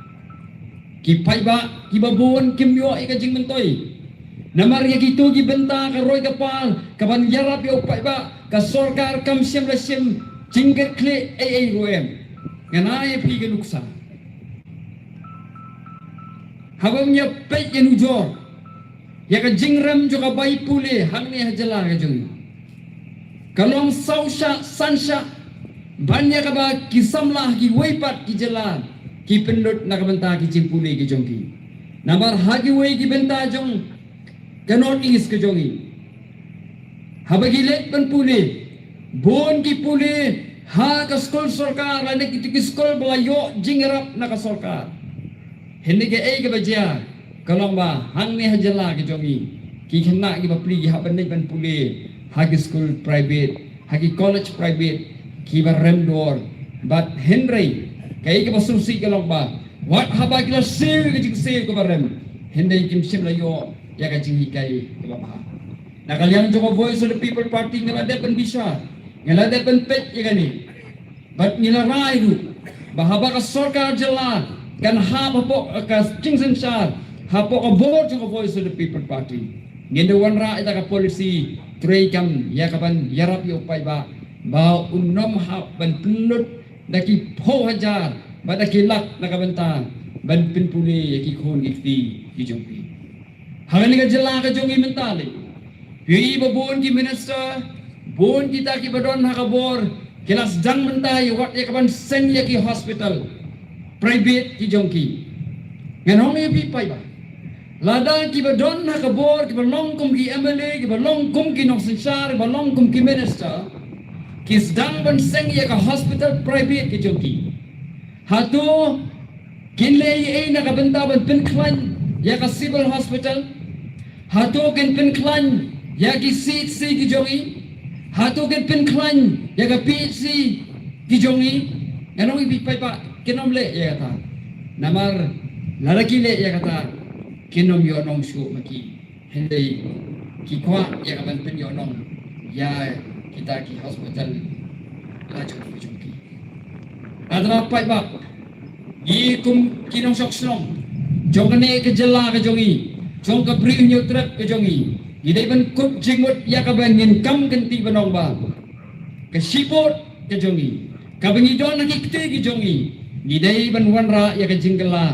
Ki paidbah kiba bun kim ïoh ïa ka jingmyntoi. Namar ïa kito ki bynta ka roi ka par kaban ïarap ïa u paidbah, ka sorkar kam shym la shim jingkyrkhu ei ei ruh em. Ngan ai ïa phi ka nuksa. Haba ngin ïa peit ïa nujor ïa ka jingrem jong ka bai pule hangne ha jylla ka jong ngi, ka long saw shah san shah ban ïa kaba ki samla ha kiwei pat ki jylla ki pynlut na ka bynta ki jingpule ki jong ki. Namar ha kiwei ki bynta jong ka North East ka jong ngi, haba ki leit ban pule, bun ki pule ha ka skul sorkar lane kito ki skul ba la ïoh jingïarap na ka sorkar. Hynrei kaei kaba jia ka long ba hangne ha jylla ka jong ngi, ki khynnah ki bapli ki hap ban leit ban pule ha ki skul private, ha ki college private kiba rem dor. Bad hynrei kaei kaba sngewsih ka long ba wat haba ki la siew ïa ka jingsiew kaba rem, hynrei kim shym la ïoh ïa ka jinghikai kaba bha. Na ka liang jong ka Voice of the People Party nga la dep ban bishar, nga la dep ban peit ïa kane. Bad ngi la rai ruh ba haba ka sorkar jylla kan hap hapoh ka jingsynshar hapoh ka bor jong ka Voice of the People Party, ngin da wanrah ïa ka policy treikam ïa ka ban ïarap ïa u paidbah ba un ym hap ban pynlut da ki phew hajar bad da ki lak na ka bynta ban pynpule ïa ki khun ki kti ki jong phi. Ha kane ka jylla ka jong ngi mynta lei, phi i ba bun ki minister, bun kita kiba don ha ka bor, ki la sdang mynta ïa wat ïa ka ban seng ïa ki hospital private ki jong ki. Ngan ong ïa phi paidbah, lada kiba don ha ka bor, kiba long kum ki M L A, kiba long kum ki nongsynshar, kiba long kum ki minister, ki sdang ban seng ïa ka hospital private ki jong ki, hato kin leh ei ei na ka bynta ban pynkhlaiñ ïa ka Civil Hospital? Hato kin pynkhlaiñ ïa ki C H C ki jong i? Hato kin pynkhlaiñ ïa ka P H C ki jong i? Ngan ong ïa phi paidbah, kin ym leh ïa kata. Namar lada ki leh ïa kata, kin ym ïoh nong shuh ma ki. Hynrei ki kwah ïa ka ban pynïoh nong ïa kita ki hospital la jong ki jong ki. Lada paidbah, ngi kum ki nongshong shnong jong kane ka jylla ka jong ngi, jong ka Bri Hynñiewtrep ka jong ngi, ngi dei ban kup jingmut ïa kaba ngin kam kynti ban ong ba ka shibun ka jong ngi, kaba ngi don ha ki kti ki jong ngi, ngi dei ban wanrah ïa ka jingkylla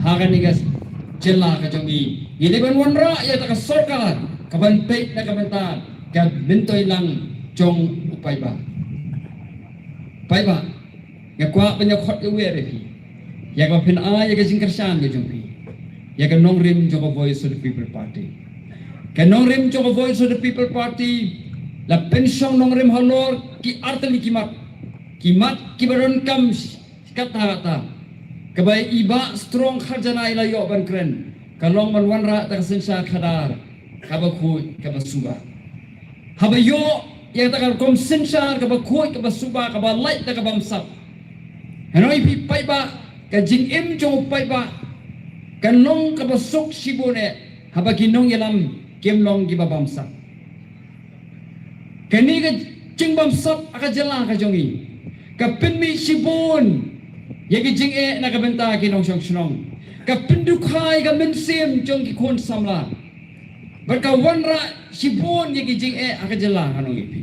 ha kane ka jylla ka jong ngi. Ngi dei ban wanrah ïa ka sorkar ka ban peit na ka bynta ka myntoi lang jong u paidbah. Paidbah, nga kwah ban ïa khot ïa wer ïa phi ïa kaba phin ai ïa ka jingkyrshan ka jong phi ïa ka nongrim jong ka Voice of the People Party. Ka nongrim jong ka Voice of the People Party la pynshong nongrim halor ki artylli ki mat, ki mat kiba donkam kat ha kata. Kaba i Bah Strong Kharjana i la ïoh ban kren ka long ban wanrah da ka synshar khadar kaba khuid kaba suba. Haba ïoh ïa kata ka rukom synshar kaba khuid kaba suba, kaba lait da ka bamsap, hynrei phi paidbah, ka jingim jong u paidbah kan long kaba suk shibun eh haba ki nongïalam kim long kiba bamsap. Kane ka jingbamsap ha ka jylla ka jong ngi ka pynmih shibun ïa ki jingeh na ka bynta ki nongshong shnong, ka pyndukhai ka mynsiem jong ki khun samla, bad ka wanrah shibun ïa ki jingeh ha ka jylla, ngan ong ïa phi.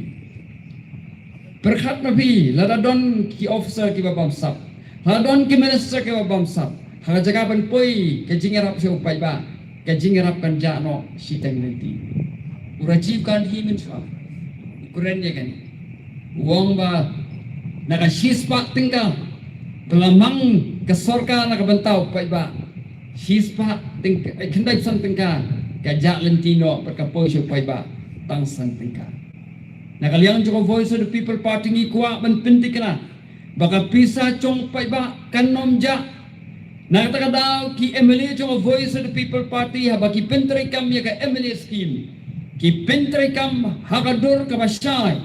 Pyrkhat ma phi, lada don ki officer kiba bamsap, lada don ki minister kiba bamsap, ha ka jaka ban poi ka jingïarap sha u paidbah, ka jingïarap kan jah noh shiteng lynti. U Rajiv Gandhi mynshuwa u kren ïa kane, u ong ba na ka shispah tyngka ba la mang ka sorkar na ka bynta u paidbah, shispah tyngka, eh, khyndaiphew san tyngka ka jah lynti noh bad ka poi sha u paidbah tang san tyngka. Na ka liang jong ka Voice of the People Party ngi kwah ban pynthikna ba ka pisa jong u paidbah kan ym jah. Na kata ka daw ki M L A jong ka Voice of the People Party, haba ki pyntreikam ïa ka M L A scheme, ki pyntreikam ha ka dur kaba shai,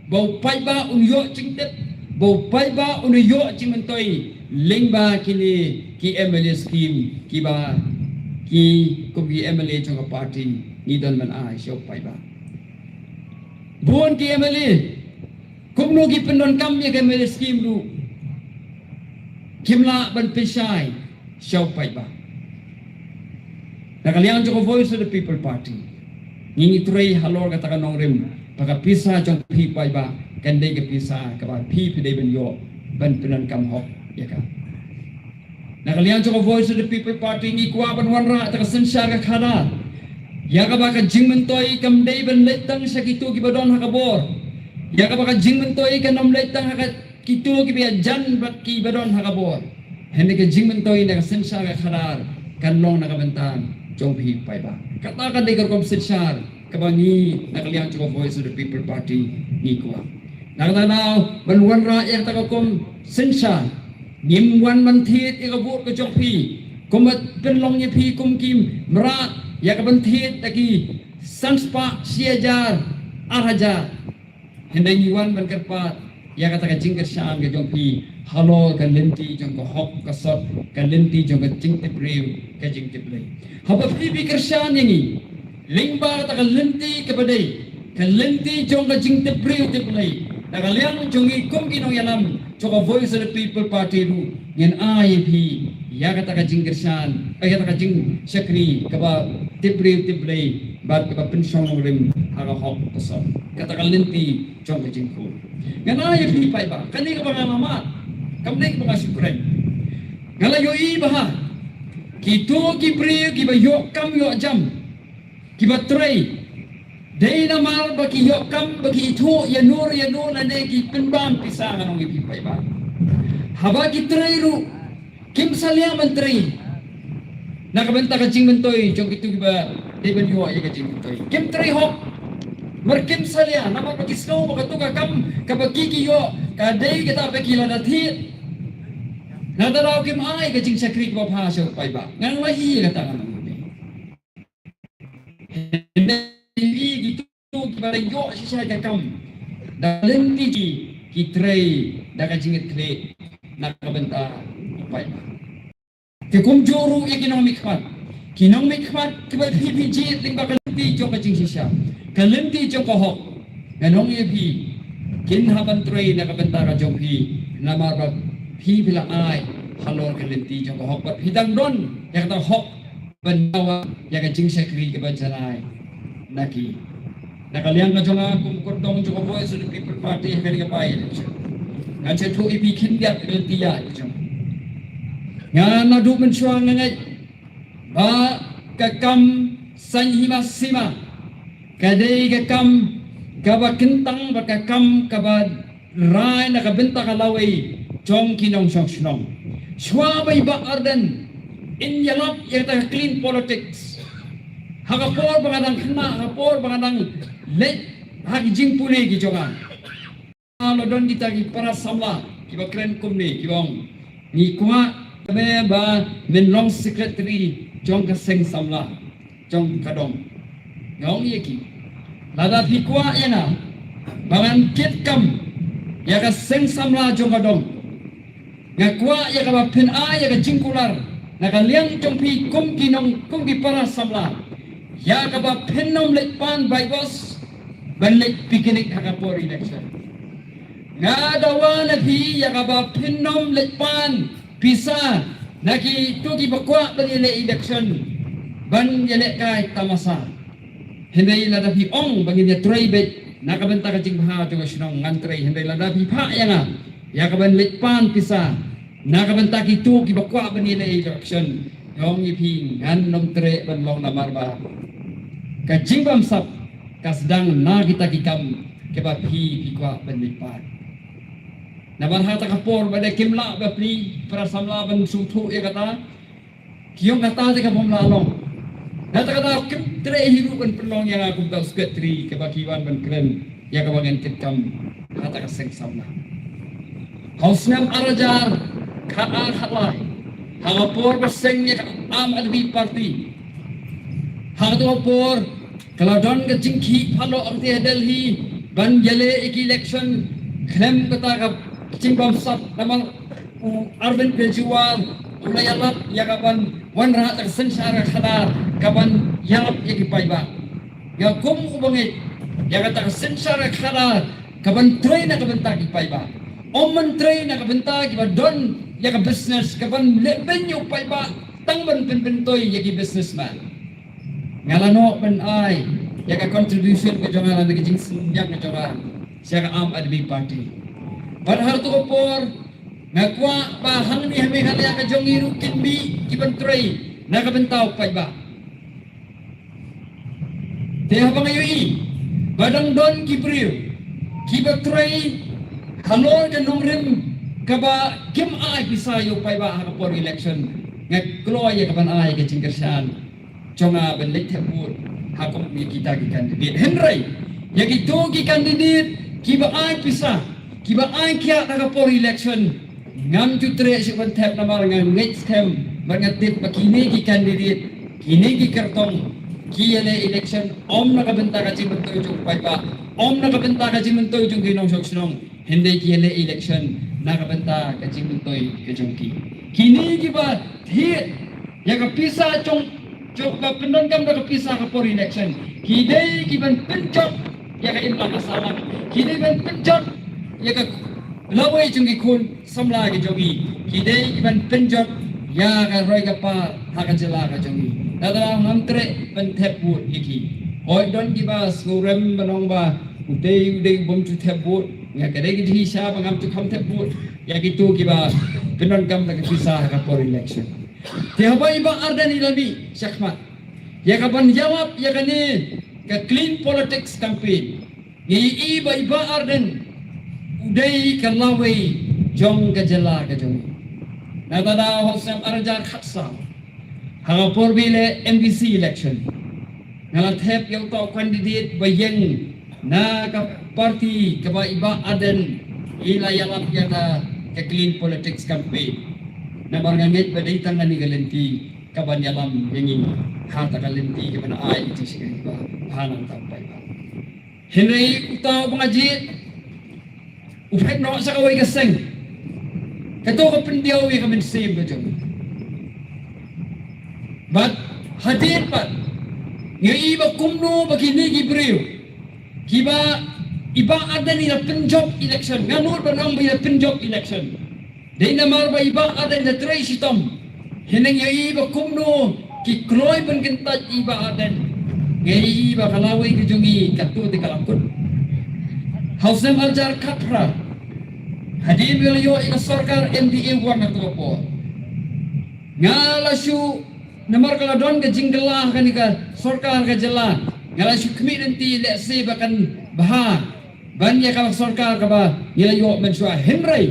ba u paidbah un ïoh jingtip, ba u paidbah un ïoh jingmyntoi lyngba kine ki M L A scheme kiba ki kum ki M L A jong ka party ngi don ban ai sha u paidbah. Bun ki M L A kumno ki pyndonkam ïa ka M L A scheme ruh kim lah ban pynshai sha u paidbah. Na ka liang jong ka Voice of the People Party ngi ngi trei halor kata ka nongrim ba ka pisa jong phi paidbah kan dei ka pisa kaba phi phi dei ban ïoh ban pyndonkam hok ïa ka. Na ka liang jong ka Voice of the People Party ngi kwah ban wanrah ïa ka synshar ka khadar ïa kaba ka jingmyntoi kam dei ban leit tang sha kito kiba don ha ka bor, ïa kaba ka jingmyntoi kan ym leit tang ha ka kito kiba ïajan bad kiba don ha ka bor. Hynrei ka jingmyntoi na ka synshar ka khadar kan long na ka bynta jong phi paidbah. Kata ka dei ka rukom synshar kaba ngi na ka liang jong ka Voice of the People Party ngi kwah. Na kata ka daw ban wanrah ïa kata ka rukom synshar, ngim wan ban thied ïa ka vote ka jong phi kum ban pynlong ïa phi kum ki mrad ïa ka ban thied da ki san spah shi hajar ar hajar. Hynrei ngi wan ban kyrpad ïa kata ka jingkyrshan ka jong phi halor ka lynti jong ka hok ka sot, ka lynti jong ka jingtip briew, ka jingtip Blei. Haba phi phi kyrshan ïa ngi lyngba kata ka lynti kaba dei, ka lynti jong ka jingtip briew tip Blei, na ka liang jong ngi kum ki nongïalam jong ka Voice of the People Party ruh, ngin ai ïa phi ïa kata ka jingkyrshan, ïa kata ka jingshakri kaba tip briew tip Blei bad kaba pynshong nongrim ha ka hok ka sor. Kata ka lynti jong ka jingkhun. Ngan ai ïa phi paidbah, kane kaba nga la mad, kam dei kaba nga shu kren. Nga la ïohi ba ha kito ki briew kiba ïoh kam ïoh jam, kiba trei, dei namar ba ki ïoh kam ba ki ithuh ïa no ïa no lane ki pynbam pisa, ngan ong ïa phi paidbah. Haba ki trei ruh kim salia ban trei na ka bynta ka jingmyntoi jong kito kiba dei ban ïoh ïa ka jingmyntoi. Kim trei hok, mar kim salia namar ba ki sngew ba kato ka kam kaba ki ki ïoh ka dei kata ba ki la da thied. Na kata daw kim ai ka jingshakri kaba bha sha u paidbah. Ngan la ïohi ïa kata, ngan ong ïa phi. Hynrei kito kiba la ïoh shisha ka kam, da lynti ki, ki trei da ka jingkitkhlieh na ka bynta u paidbah. Te kumjuh ruh ïa ki nongmihkhmat, ki nongmihkhmat kiba phi phi jied lyngba ka lynti jong ka jingshisha, ka lynti jong ka hok, ngan ong ïa phi, kin hap ban trei na ka bynta ka jong phi, namar ba phi phi la ai halor ka lynti jong ka hok, bad phi dang don ïa kata ka hok ban dawa ïa ka jingshakri kaba janai na ki. Na ka liang ka jong nga kum kordong jong ka Voice of the People Party ha kane ka by-election, ngan sa ïathuh ïa phi khyndiat ka lynti ïaid ka jong nga. Naduh mynshuwa nga ngeit ba ka kam saiñ hima sima ka dei ka kam kaba kyntang bad ka kam kaba rai na ka bynta ka lawei jong ki nongshong shnong. Shuwa ba i Bah Ardent in ïalap ïa kata ka clean politics, ha ka por ba nga dang khynnah, ha ka por ba nga dang leit ha ki jingpule ki jong nga, la don kita ki para samla kiba kren kumne, kiba ong, ngi kwah ïa me ba men long secretary jong ka seng samla jong ka dong. Nga ong ïa ki, lada phi kwah ïa nga ba ngan kit kam ïa ka seng samla jong ka dong, nga kwah ïa kaba phin ai ïa ka jingkular na ka liang jong phi kum ki nong, kum ki para samla, ïa kaba phin ym leit pan by force ban leit picnic ha ka por election. Nga dawa na phi ïa kaba phin ym leit pan pisa na kito kiba kwah ban ïaleh election, ban ïalehkai tamasa. Hynrei lada phi ong ba ngin ïatrei beit na ka bynta ka jingbha jong ka shnong, ngan trei. Hynrei lada phi phah ïa nga ïa kaban leit pan pisa na ka bynta kito kiba kwah ban ïaleh election, nga ong ïa phi, ngan ym treh ban long, namar ba ka jingbamsap ka sdang na kita ki kam kiba phi phi kwah ban leit pan. Namar ha kata ka por ba dei kim lah ba phi para samla ban sngewthuh ïa kata, ki ong kata te ka bym lah long. Na kata ka daw kim treh hi ruh ban pynlong ïa nga kum u secretary kaba ki wan ban kren ïa kaba ngan kit kam ha kata ka seng samla. Ha u snem ar hajar khatar khatlai, ha ka por ba seng ïa ka Aam Aadmi Party, ha kata ka por ka la don ka jingkhih phalok ha Delhi ban ïaleh ïa ki election khlem kata ka jingbamsap, namar u Arvind Kejriwal u la ïalap ïa kaban wanrah ka synshar khadar kaban ïalap ïa ki paidbah. Nga kum u bangeit ïa kata ka synshar khadar kaban trei na ka bynta ki paidbah. Ym ban trei na ka bynta kiba don ïa ka business kaban leh beiñ ïa u paidbah tang ban pynpyntoi ïa ki businessman. Nga la noh ban ai ïa ka contribution ka jong nga, lane ka jingsngewsih ka jong nga sha ka Aam Aadmi Party. Bad ha katu ka por nga kwah ba hangne ha Meghalaya ka jong ngi ruh kin mih kiban trei na ka bynta u paidbah. Te haba nga ïohi ba dang don ki briew kiba trei halor ka nongrim kaba kim ai pisa ïa u paidbah ha ka por election, nga kloi ïa kaban ai ka jingkyrshan jong nga ban leit thep vote ha kum ïa kita ki candidate. Hynrei ïa kito ki candidate kiba ai pisa, kiba ai kiad ha ka por election, ngam ju treh shuh ban thep namar nga ngeit skhem bad nga tip ba kine ki candidate, kine ki kyrtong ki ïaleh election ym na ka bynta ka jingmyntoi jong u paidbah, ym na ka bynta ka jingmyntoi jong ki nongshong shnong, hynrei ki ïaleh election na ka bynta ka jingmyntoi ka jong ki. Kine kiba thied ïa ka pisa jong, jong ba pyndonkam da ka pisa ka por election, ki dei kiban pynjop ïa ka imlang ka sahlang. Ki dei ban pynjot ïa ka lawei jong ki khun samla ki jong ngi. Ki dei ki ban pynjot ïa ka roi ka par ha ka jylla ka jong ngi. Lada ngam treh ban thep vote ïa ki, hooid don kiba sngewrem ban ong ba utei u dei u bym ju thep vote. Nga ka dei ka jingshisha ba ngam ju kham thep vote ïa kito kiba pyndonkam da ka pisa ha ka por election. Te haba i Bah Ardent i la mih shakhmat ïa ka ban ïalap ïa kane ka clean politics campaign, ngi ïohi ba i Bah Ardent u dei ka lawei jong ka jylla ka jong ngi. Nangta ha u snem ar hajar khatsaw, ha ka por ba ïaleh M D C election, nga la thep ïa uta u candidate ba ïeng na ka party kaba i Bah Ardent i la ïalap ïa ka, ka clean politics campaign. Namar nga ngeit ba dei tang kane ka lynti ka ban ïalam ïa ngi ha kata ka lynti ka ban ai ïa ka jingshakri ba ha nangta u paidbah. Hynrei uta uba nga jied u phet noh sha kawei ka seng. Kato ka pyndiaw ïa ka mynsiem ka jong u. Bad hadien pat ngi ïohi ba kumno ba kine ki briew kiba i Bah Ardent i la pynjop election. Nga nud ban ong ba i la pynjop election. Dei namar ba i Bah Ardent i la trei shitom. Hynrei ngi ïohi ba kumno ki kloi ban kyntait ïa i Bah Ardent. Ngi ïohi ba ka lawei ka jong ngi kato te ka la kut. Ha u snem ar hajar khatphra, hadien ba la ïoh ïa ka sorkar M D A wan na kato ka por, nga la shu, namar ka la don ka jingkylla ha kane ka sorkar ka jylla, nga la shu khmih lynti lehse ba kan bha ban ïa ka sorkar kaba ngi la ïoh mynshuwa. Hynrei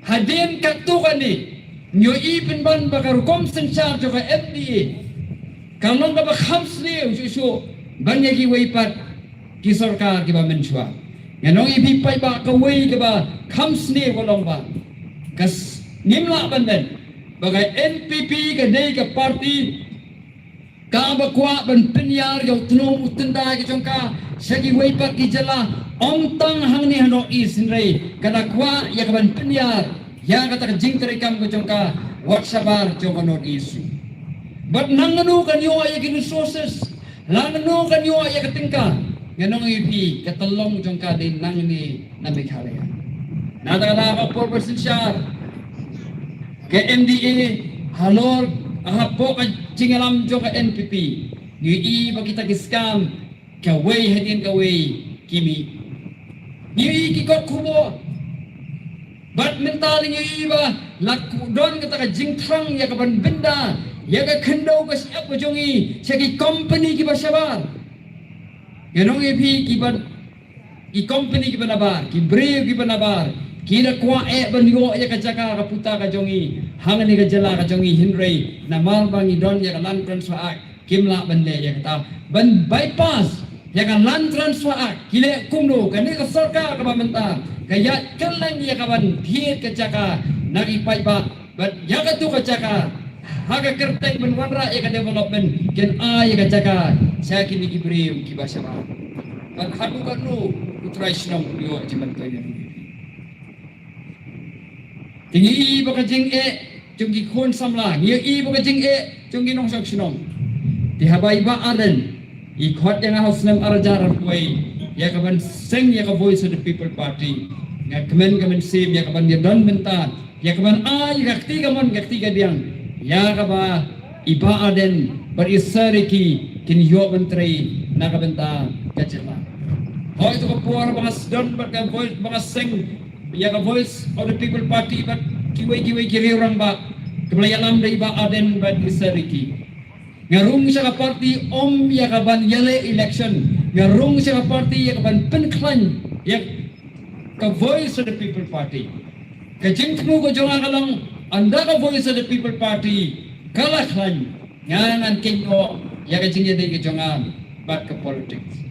hadien katto katne ngi ïohi pynban ba ka rukom synshar jong ka M D A ka long kaba kham sniew shuh shuh ban ïa kiwei pat ki sorkar kiba mynshuwa. Ngan ong ïa phi paidbah, kawei kaba kham sniew ka long ba ka s-, ngim lah ban ong ba ka N P P ka dei ka party kaba kwah ban pynïar ïa u tnum u tyndai ka jong ka sha kiwei pat ki jylla, ym tang hangne ha North East, hynrei ka da kwah ïa ka ban pynïar ïa kata ka jingtrei kam ka jong ka wat shabar jong ka North East. Bad nangno kan ïoh ïa ki resources, nangno kan ïoh ïa ka tyngka? Ngan ong ïa phi, ka tyllong jong ka dei nangne na Meghalaya. Na kata ka por ba synshar ka M D A halor, hapoh ka jingïalam jong ka N P P, ngi ïohi ba kita ki scam kawei hadien kawei ki mih. Ngi ïohi ki kot khubor. Bad mynta ngi ïohi ba la don kata ka jingthrang ïa ka ban bynda ïa ka khyndew ka shyiap ka jong ngi sha ki company kiba shabar. Ngan ong ïa phi, ki ban, ki company kiba nabar, ki briew kiba nabar, ki da kwah eh ban ïoh ïa ka jaka ka puta ka jong ngi hangne ka jylla ka jong ngi, hynrei namar ba ngi don ïa ka Land Transfer Act, kim lah ban leh ïa kata, ban bypass ïa ka Land Transfer Act. Ki leh kumno? Kane ka sorkar kaba mynta ka ïaid kylleng ïa ka ban thied ka jaka na ki paidbah. Bad ïa kato ka jaka, ha ka kyrteng ban wanrah ïa ka development, kin ai ïa ka jaka sha kine ki briew kiba shabar. Bad haduh katno u trai shnong u ïoh jingmyntoi ïa ngi? Te ngi ïohi ba ka jingeh jong ki khun samla, ngi ïohi ba ka jingeh jong ki nongshong shnong. Te haba i Bah Ardent i khot ïa nga ha u snem ar hajar arphew wei ïa ka ban seng ïa ka Voice of the People Party, nga kmen ka mynsiem ïa ka ban ïadon mynta ïa ka ban ai ka kti kamon ka kti kadiang ïa kaba i Bah Ardent bad i Sir Ricky kin ïoh ban trei na ka bynta ka jylla. Hooid, to ka por ba nga sdon bad ka Voice, ba nga seng ïa ka Voice of the People Party bad kiwei kiwei ki riew rangbah kiba la ïalam da i Bah Ardent bad i Sir Ricky, nga rung sha ka party ym ïa ka ban ïaleh election, nga rung sha ka party ïa ka ban pynkhlaiñ ïa ka Voice of the People Party. Ka jingthmu ka jong nga ka long, ynda ka Voice of the People Party ka la khlaiñ, nga ngan kynnoh ïa ka jingïadei ka jong nga bad ka politics.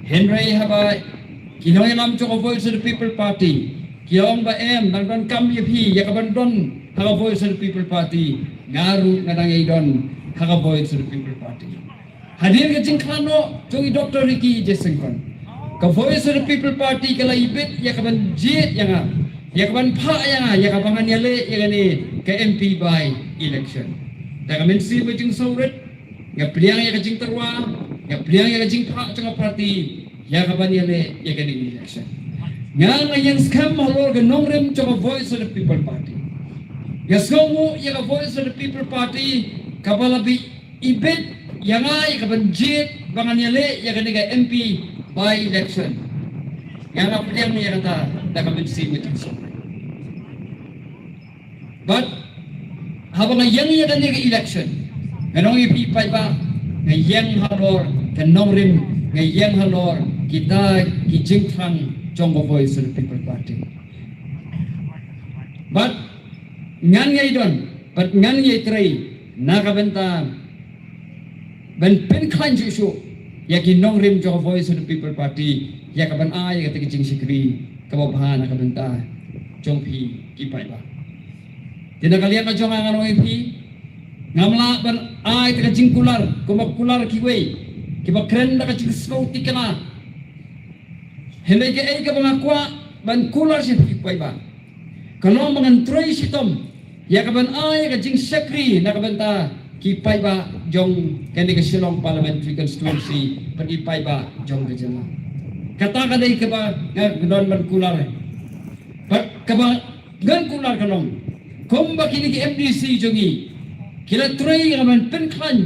Hynrei haba ki nongïalam jong ka Voice of the People Party ki ong ba em, dang donkam ïa phi ïa ka ban don ha ka Voice of the People Party, nga ruh nga dang ïai don ha ka Voice of the People Party. Hadien ka jingkhlad noh jong i Doctor Ricky J Syngkon, ka Voice of the People Party ka la ibit ïa ka ban jied ïa nga, ïa ka ban phah ïa nga ïa ka ban ngan ïaleh ïa kane ka M P by election. Da ka mynsiem ka jingsngewrit, nga pdiang ïa ka jingtyrwa, nga pdiang ïa ka jingphah jong ka party ïa ka ban ïaleh ïa kane ka election. Nga nga ïeng skhem halor ka nongrim jong ka Voice of the People Party. Nga sngewnguh ïa ka Voice of the People Party kaba la bit ibit ïa nga ïa ka ban jied ba ngan ïaleh ïa kane ka M P by election. Nga nga pdiang ïa kata da ka mynsiem ka jingsngewbha. Bad haba nga ïeng ïa kane ka election, nga ong ïa phi paidbah, nga ïeng halor ka nongrim, nga ïeng halor kita ki jingthrang jong ka Voice of the People Party. Bad ngan ïai don, bad ngan ïai trei na ka bynta ban pynkhlaiñ shuh shuh ïa ki nongrim jong ka Voice of the People Party, ïa ka ban ai ïa kata ka jingshakri kaba bha na ka bynta jong phi ki paidbah. Te na ka liang ka jong nga, nga ong ïa phi, ngam lah ban ai kata ka jingkular kumba kular kiwei kiba kren da ka jingsngew thikna. Hynrei kaei kaba nga kwah ban kular sha phi paidbah, ka long ba ngan trei shitom ïa ka ban ai ka jingshakri na ka bynta ki paidbah jong kane ka Shillong Parliamentary Constituency bad ki paidbah jong ka jylla. Kata ka dei kaba nga don ban kular. Bad kaba ngan kular ka long, kumba kine ki M D C jong ngi ki la trei ïa ka ban pynkhlaiñ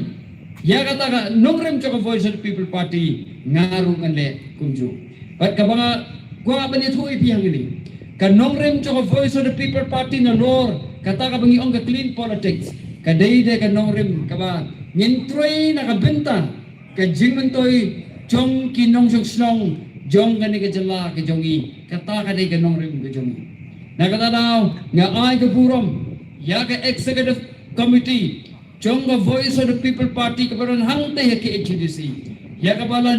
ïa kata ka nongrim jong ka Voice of the People Party, nga ruh ngan leh kumjuh. Bad kaba nga kwah ban ïathuh ïa phi hangne, ka nongrim jong ka Voice of the People Party nalor kata kaba ngi ong ka clean politics, ka dei da ka nongrim kaba ngin trei na ka bynta ka jingmyntoi jong ki nongshong shnong jong kane ka jylla ka jong ngi. Kata ka dei ka nongrim ka jong ngi. Na kata daw nga ai ka burom ïa ka Executive Committee jong ka Voice of the People Party kaba don hangta ha K H A D C, ïa kaba la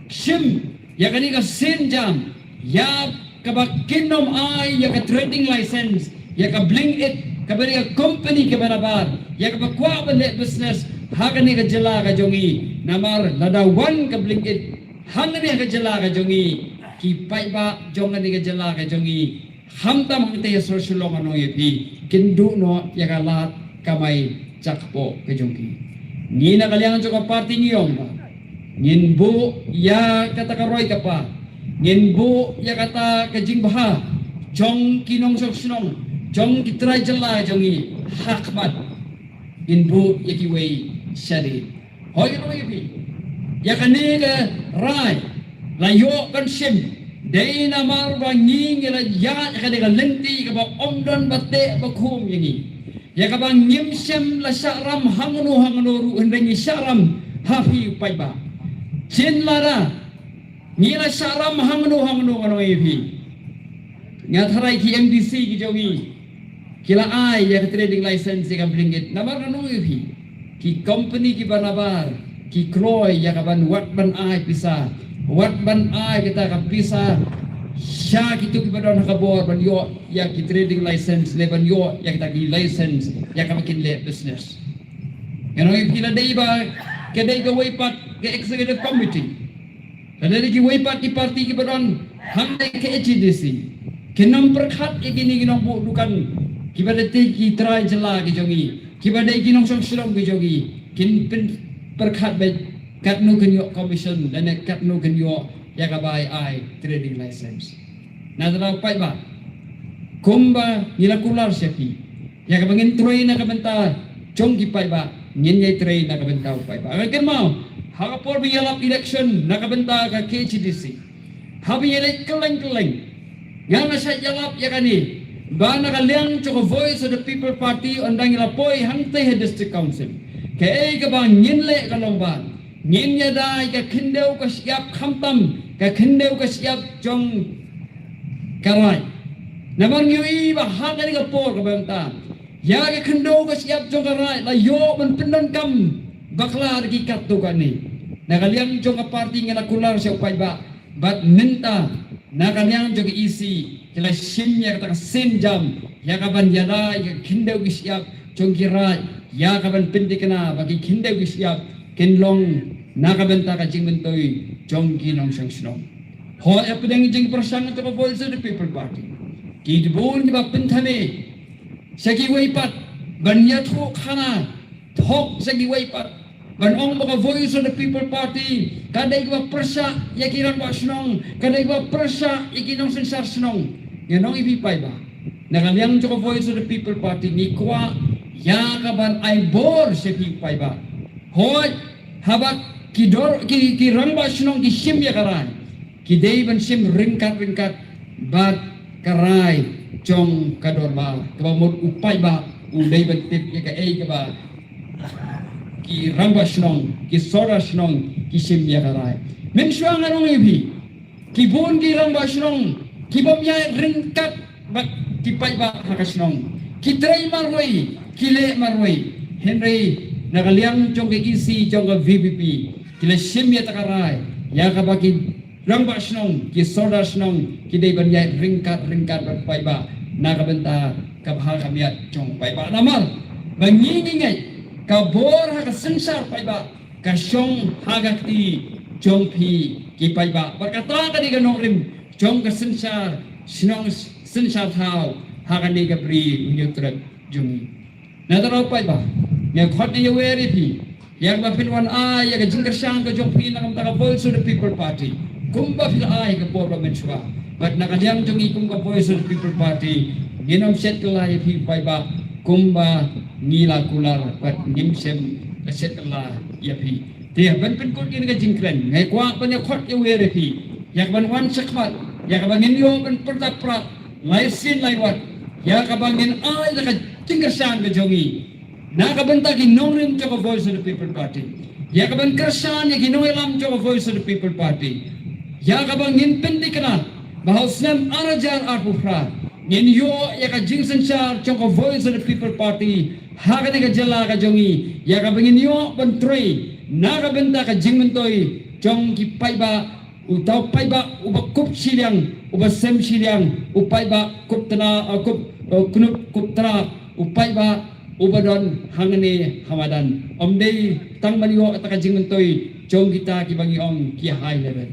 shim ïa kane ka sienjam, ïa kaba kin ym ai ïa ka trading license ïa ka Blinkit, kaba dei ka company kaba nabar, ïa kaba kwah ban leh business ha kane ka jylla ka jong ngi. Namar lada wan ka Blinkit hangne ha ka jylla ka jong ngi, ki paidbah jong kane ka jylla ka jong ngi, khamtam hangta ha sor Shillong, nga ong ïa phi, kin duh noh ïa ka lad kamai jakpoh ka jong ki. Ngi na ka liang jong ka party ngi ong ba ngin buh ïa kata ka roi ka par, ngin buh ïa kata ka jingbha jong ki nongshong shnong, jong ki trai jylla jong ngi ha khmat. Ngin buh ïa kiwei shadien. Hooid, nga ong ïa phi, ïa kane ka rai la ïoh ban shim dei namar ba ngi ngi la ïaid ha kane ka lynti kaba ym don ba teh ba khum ïa ngi, ïa kaba ngim shym la shah ram hangno hangno ruh, hynrei ngi shah ram ha phi paidbah. Shen lada ngi la shah ram hangno hangno, nga ong ïa phi, nga tharai ki M D C ki jong ngi ki la ai ïa ka trading license ïa ka Blinkit. Namar nga ong ïa phi, ki company kiba nabar ki kloi ïa ka ban wat ban ai pisa, wat ban ai kata ka pisa sha kito kiba don ha ka bor ban ïoh ïa ki trading license, lane ban ïoh ïa kata ki license ïa kaba kin leh business. Nga ong ïa phi, la dei ba ka dei kawei pat ka executive committee, lada dei kiwei pat ki party kiba don hangta ha K H A D C, kin ym pyrkhat ïa kine ki nongbuh dukan kiba dei ki trai jylla ki jong ngi, kiba dei ki nongshong shnong ki jong ngi, kin pyn-, pyrkhat beit katno kin ïoh commission lane katno kin ïoh ïa ka bai ai trading license. Na kata daw paidbah, kumba ngi la kular sha phi, ïa kaba ngin trei na ka bynta jong ki paidbah, ngin ïai trei na ka bynta u paidbah. Nga kynmaw ha ka por ba ïalap election na ka bynta ka K H A D C, haba ïaleit kylleng kylleng, nga nga shait ïalap ïa kane ba na ka liang jong ka Voice of the People Party, ynda ngi la poi hangta ha District Council, kaei kaba ngin leh ka long ba ngin ïada ïa ka khyndew ka shyiap, khamtam ka khyndew ka shyiap jong ka Raid. Namar ngi ïohi ba ha kane ka por kaba mynta, ïa ka khyndew ka shyiap jong ka Raid la ïoh ban pyndonkam bakla da ki katto katne. Na ka liang jong ka party ngi la kular sha u paidbah, bad mynta na ka liang jong ka E C ki la shim ïa kata ka sienjam ïa ka ban ïada ïa ka khyndew ka shyiap jong ki Raid, ïa ka ban pynthikna ba ki khyndew ki shyiap kin long na ka bynta ka jingmyntoi jong ki nongshong shnong. Hooid, hapdeng jingpyrshang jong ka Voice of the People Party, ki bun kiba pynthame sha kiwei pat ban ïathuh khana thok sha kiwei pat, Ban ong ba ka Voice of the People Party ka dei kaba pyrshah ïa ki rangbah shnong, ka dei kaba pyrshah ïa ki nongsynshar shnong. Ngan ong ïa phi paidbah, na ka liang jong ka Voice of the People Party ngi kwah ïa ka ban ai bor sha phi paidbah. Hooid, haba ki dor, ki, ki rangbah shnong ki shim ïa ka rai, ki dei ban shim ryngkat ryngkat bad ka rai jong ka dorbar, kaba mut u paidbah u dei ban tip ïa kaei kaba ki rangbah shnong, ki sordar shnong ki shim ïa ka rai. Mynshuwa ngan ong ïa phi, ki bun ki rangbah shnong ki bym ïaid ryngkat bad ki paidbah ha ka shnong, ki trei marwei, ki leh marwei. Hynrei na ka liang jong ka E C jong ka V P P ki la shim ïa kata ka rai ïa kaba ki rangbah shnong, ki sordar shnong ki dei ban ïaid ryngkat ryngkat bad paidbah na ka bynta ka bha ka miat jong paidbah. Namar ba ngi ngi ngeit ka bor ha ka synshar paidbah ka shong ha ka kti jong phi ki paidbah. Bad kata ka dei ka nongrim jong ka synshar shnong, synshar thaw ha kane ka Ri U Hynñiewtrep jong ngi. Na kata ruh paidbah, nga khot nga ïawer ïa phi ïa kaba phin wan ai ïa ka jingkyrshan ka jong phi na ka bynta ka Voice of the People Party, kumba phi la ai ka por ba mynshuwa. Bad na ka liang jong ngi kum ka Voice of the People Party ngin ym shet kylla ïa phi paidbah kumba ngi la kular, bad ngim shym la shet kylla ïa phi. Te ban pynkut ïa ka jingkren, nga kwah ban ïa khot ïawer ïa phi ïa ka ban wan shakhmat, ïa kaba ngin ïoh ban pyrta prah lai sien lai wat, ïa kaba ngin ai ïa ka jingkyrshan ka jong ngi na ka bynta ki nongrim jong ka Voice of the People Party, ïa ka ban kyrshan ïa ki nongïalam jong ka Voice of the People Party, ïa kaba ngin pynthikna ba ha u snem ar hajar arphew phra ngin ïoh ïa ka jingsynshar jong ka Voice of the People Party ha kane ka jylla ka jong ngi, ïa kaba ngin ïoh ban trei na ka bynta ka jingmyntoi jong ki paidbah, uta u paidbah uba kup shiliang, uba sem shiliang, u paidbah kup tna, uh, kup, uh, knup kup trap, u paidbah uba don hangne ha madan. Ym dei tang ban ïoh kata ka jingmyntoi jong kita kiba ngi ong ki high level.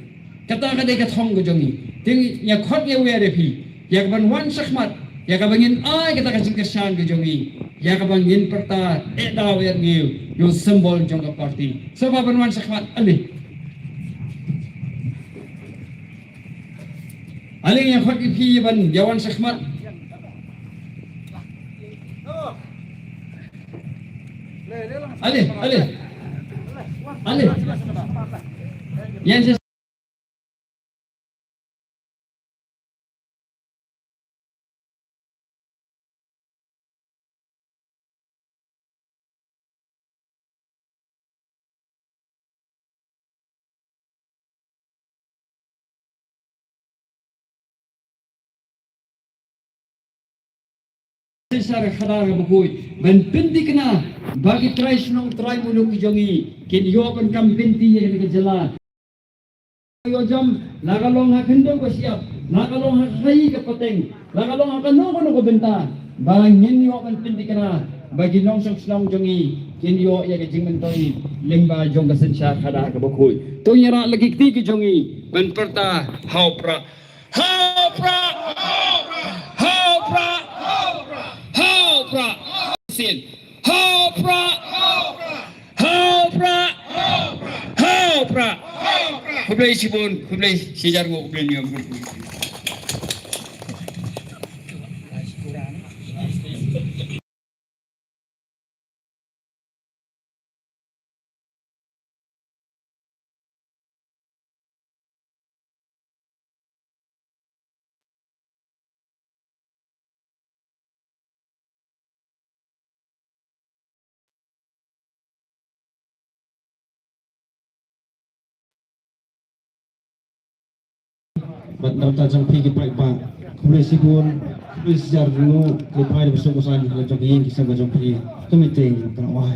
Kata ka dei ka thong ka jong ngi. Te nga khot nga ïawer ïa phi ïa ka ban wan shakhmat, ïa kaba ngin ai kata ka jingkyrshan ka jong ngi, ïa kaba ngin pyrta eh daw eh ngi ïa u symbol jong ka party. Sngewbha ban wan shakhmat, ale. Ale nga khot ïa phi ban ïa wan shakhmat. Ale, ale. Ale. Ïa sha Synshar khadar kaba khuid ban pynthikna ba ki trai shnong trai muluk ki jong ngi kin ïoh ban kam bynta ïa kane ka jylla. Ïoh jam, la ka long ha khyndew ka shyiap, la ka long ha ka khaïi ka pateng, la ka long ha kano kano ka bynta, ba ngin ïoh ban pynthikna ba ki nongshong shnong jong ngi kin ïoh ïa ka jingmyntoi lyngba jong ka synshar khadar kaba khuid. To ngin ïarah la ki kti ki jong ngi ban pyrta ha u prah. Ha u prah! Ha u prah! Ha u prah! Sien. Ha u prah! Ha u prah! Ha u prah! Khublei shibun, khublei shihajar nguh, khublei niam. Bad na ka bynta jong phi ki paidbah, khublei shibun, khublei shihajar nguh, khublei ba suk ba saiñ ha la jong ki ïing ki sem ka jong phi. Ka meeting ka la wai.